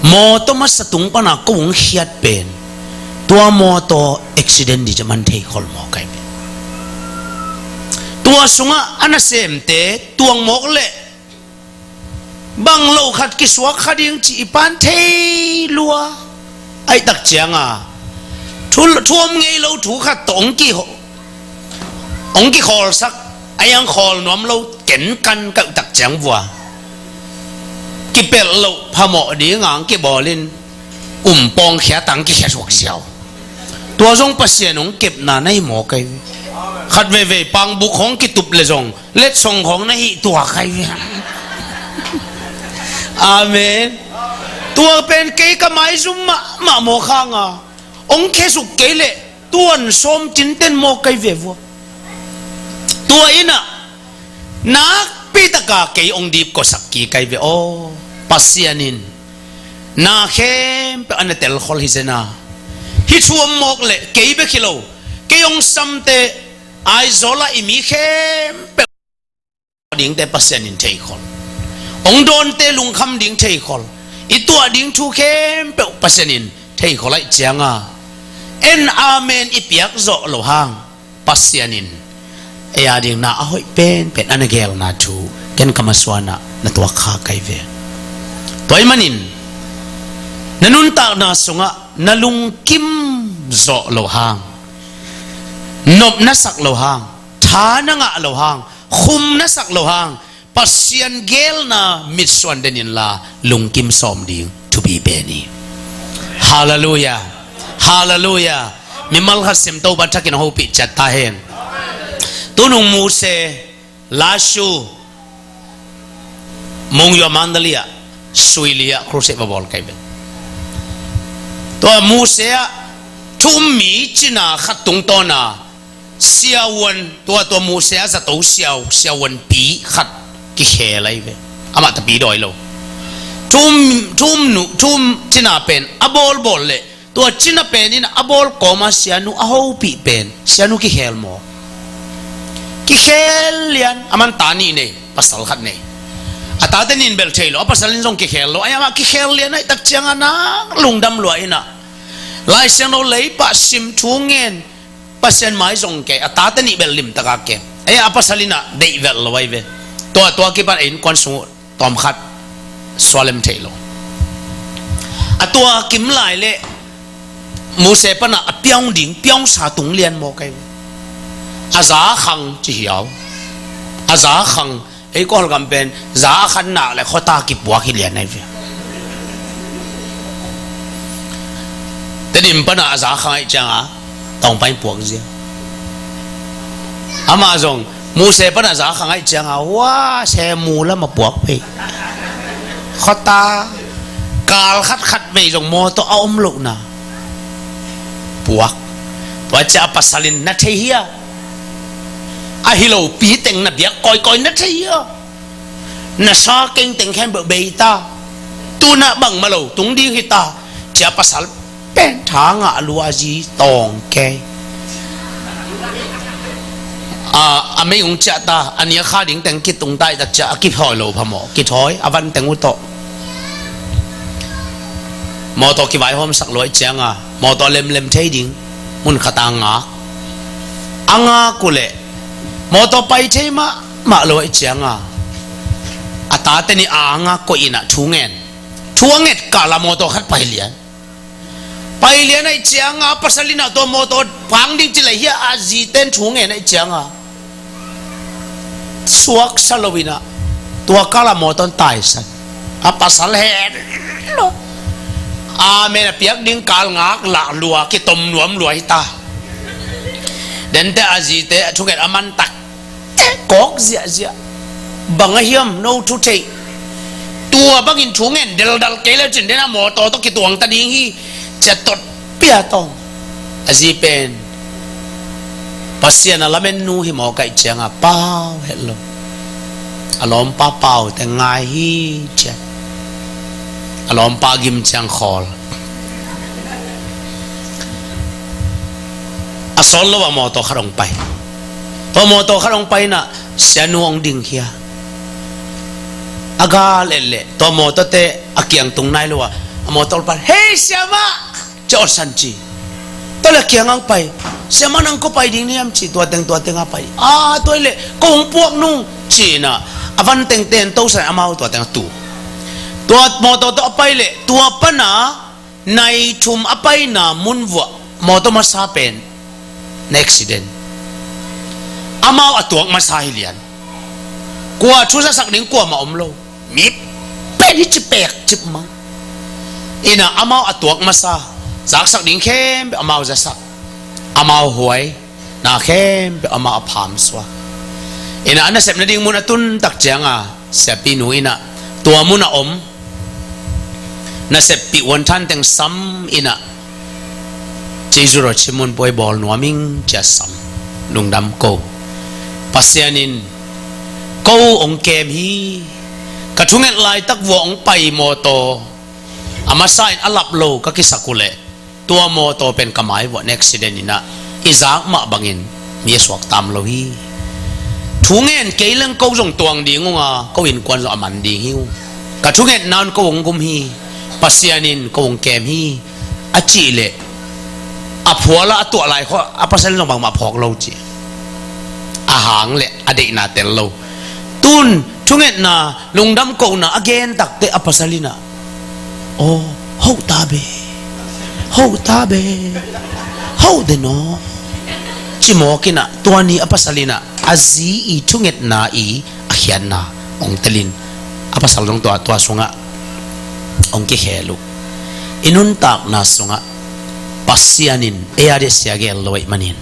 mawtaw masa tung pana ko hong khiat pen tua mawtaw accident di ca man thei khol mawk ai ve. Tua sungah a nasemte tuang mawk leh bang lo khat kisuak kha ding ci i pan thei lua. Aih tak cianga thu, thuam ngei lo thu khat tawh hong ki, hong kikhawlsak a iang khawl nuam lo ken kan kauh tak ciang vua kipelh loh phamawh dinga hong kibawlin um pawngkhia tang kikhia suak ziau. Tua zong Pasian hong kepna na hi mawk ai ve. Khat veivei pangbuk hong kitup le zong letsong khawng na hih tuak ai ve. Amen. Tua pen kei ka maizum mahmah mawk hanga hong khesuk kei leh tuan sawm cinten mawk ai ve vua. Tua inah nakpi taka kei hong dipkawsak kik ai ve aw. Pasian in na khempeuh a na telkhol hi zena hi thuam mawk leh kei bek hi lo kei hong samte Aizawlah i mi khempeuh dingte Pasian in theikhol. Hong dawnte lungkham ding theikhol. I tuah ding thu khempeuh Pasian in theikhol aih cianga en amen i piak zawh loh hang Pasian in ei a ding na a hoih penpen a na gelna thu ken ka masuanah na tuak kha kai ve. Tua ih manin Na nuntakna sungah na lungkim zawh lo hang, nop na sak lo hang, tha na ngah lo hang, khum na sak lo hang, Pasian geelna mitsuan den inla lungkim sawm ding thupi pen hi. Halleluiah. Halleluiah. Mimal khat sim, Topa thakin hopih ciat ta hen. Tunung Mose, Lashu, Mongyo Mandalay ah, Suili ah crusade va bawl kai ve. Tua Mose ah thu um mi cina khat tungtawna siavuan, tua, tua Mose a zato siau, siavuanpi khat kikhel ahi ve. Amah tapi dawi lo. Thu um, thu um nu, thu um cina pen a bawlbawl leh tua cina pen in a bawl kawma sianu a hopih pen sianu kikhel maw? Kikhel lian. Aman ta nih nei, pasal khat nei. A tate nih in bel thei lo, a pasal in zong kikhel lo. Ai amah kikhel lian ahih tak ciangah nak lungdam lua in ah Lai Siangtho leipah sim, thu ngen, Pasian mai zong kei, a tate nih bel limtaka kem. Ei a pasal in ah deih velh lo ahi ve. Tua, tua kipan ei innkuan sung uh tawmkhat sualem theih lo. A tua kim lai leh Mose panah a piang ding, piangsa tung lian maw kei. A za a khang ci hiau. A za a khang, ei Kawlgam pen za a khan nak leh khuata kipuak hi lian ahi ve. Tedim panah a za a khang ahih cianga tawngpai puak zia. Amah zong Mose panah za a khang ahih cianga hua semu lam a puak pei. Khuata kal khatkhat vei zong mawtaw a om lohna puak. Tua cia a pasal in na thei hia? A hi lopi teng na biak kawikawi na thei hia? Na sa keng teng khempeuh bei ta. Tunah bangmah lo tung ding hi ta. Cia pasal pen tha ngah lua zi tawng kei. A, a mei hong ciah ta, a nia kha ding teng kitung ta ih tak cia a kithawi lo phamawh, kithawi a van teng uh tawh. Mawtaw kivaihawmsak lua ih cianga mawtaw lemlem thei ding mun khat a ngak. A ngak uh leh mawtaw pai thei mahmah lua ih cianga a tate nih a ngak koih in ah thu ngen. Thu a nget kala mawtaw khat pai lian. Pai lian ahih cianga pasal in ah tua mawtaw pang ding ci leh hia a zite in thu ngen ahih cianga suaksa lo in ah tua kala mawtaw in taisan. A pasal hen lo. Amen a piak ding kal ngak lah lua, kitom nuam lua hi ta. Dente a zite a thunget a man tak te kawk ziahziah. Bang a hiam no thu theih? Tua bangin thu ngen deldal kei le cin den a mawtaw tawh kituang ta ding hi. Cia tot pia tawng. A zi pen Pasian a lamen nu hi maw kaih cianga pau het lo. A lawmpa pau te ngai hi cia. A lawmpa gim ciang khawl. A sawl lo a mawtaw khat hong pai. Tua mawtaw khat hong pai in ah sianu hong ding khia. A gal et leh tua mawtawte a kiang tung nai lo a, a mawtaw pan, "Hei siamah!" Cia awsan ci. Tua leh a kiang ang pai. "Siamah, nang kua pai ding na hiam?" ci. "Tua teng, tua teng a pai." "A, tua hi leh ko hong puak nung," ci in ah a van tengte in tosan amau tua teng a tu. Tua mawtaw tawh a pai leh tua pana nai thum a paina mun vuah mawtaw masa pen na accident. Amau a tuak masa hi lian. Kua thu zasak ding kuamah om lo. Mi pen hi cipek cipmang. In ah amau a tuak masa, zaksak ding khempeuh amau zasak. Amau huai na khempeuh amah a phamsuak. In ah a nasep nading mun a tun tak cianga siapi nu in ah tua mun a om nasep pih uan than teng sam in ah, "Jesu rawh, ci mun puai bawl nuam ing," cia sam. Lungdam ko. Pasian in ko hong kem hi. Ka thunget laitak vuah hong pai mawtaw a masa in a lap lo ka kisak uh leh tua mawtaw pen ka mai vuah na accident in ah i zak mah bangin mi a suak tam lo hi. Thu ngen kei leng ko zong tuang ding ung a, ko innkuan zong a man ding hi uh. Ka thungetna un ko hong gum hi. Pasian in ko hong kem hi, a cih leh a phuala a tuah lai khawh a pasal in zong bangmah phawk lo ci. A hang leh a deihna tel lo. Tun thungetna, lungdam kohna a gen takte a pasal in ah, "Aw, Hoh ta be, hoh ta be, hoh den aw, ci mawk in ah, tua ni a pasal in ah a zi i thungetna i a khiatna hong telin, a pasal zong tua, tua sungah hong kikhel uh. I nuntakna sungah Pasian in ei a dih sia gel lo ahih manin,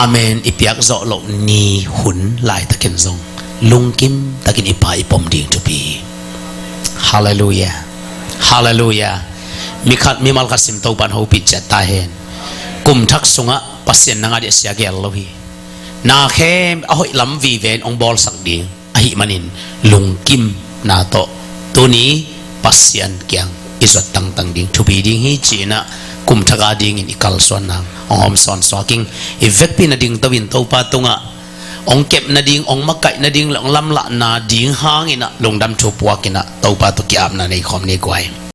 amen i piak zawh loh ni hun laitakin zong lungkim takin i Pa i pom ding thupi hi. Halleluiah. Halleluiah. Mi khat, mimal khat sim Topa'n hopih ciat ta hen. Kum thak sungah Pasian nang a dih sia gel lo hi. Na khem a hoih lam vive in hong bawlsak ding ahih manin lungkimna tawh tuni Pasian kiang i zuat tangtang ding thupi ding hi ci-in ah kum thak a dingin i kalsuan nang hong hawm sawnsuak ing. I vekpi in a dingto in Topa tungah hong kep nading, hong makaih nading le hong lamlahna ding hangin ah lungdam thu puak in ah Topa tawh ki-apna nei khawm ni guai.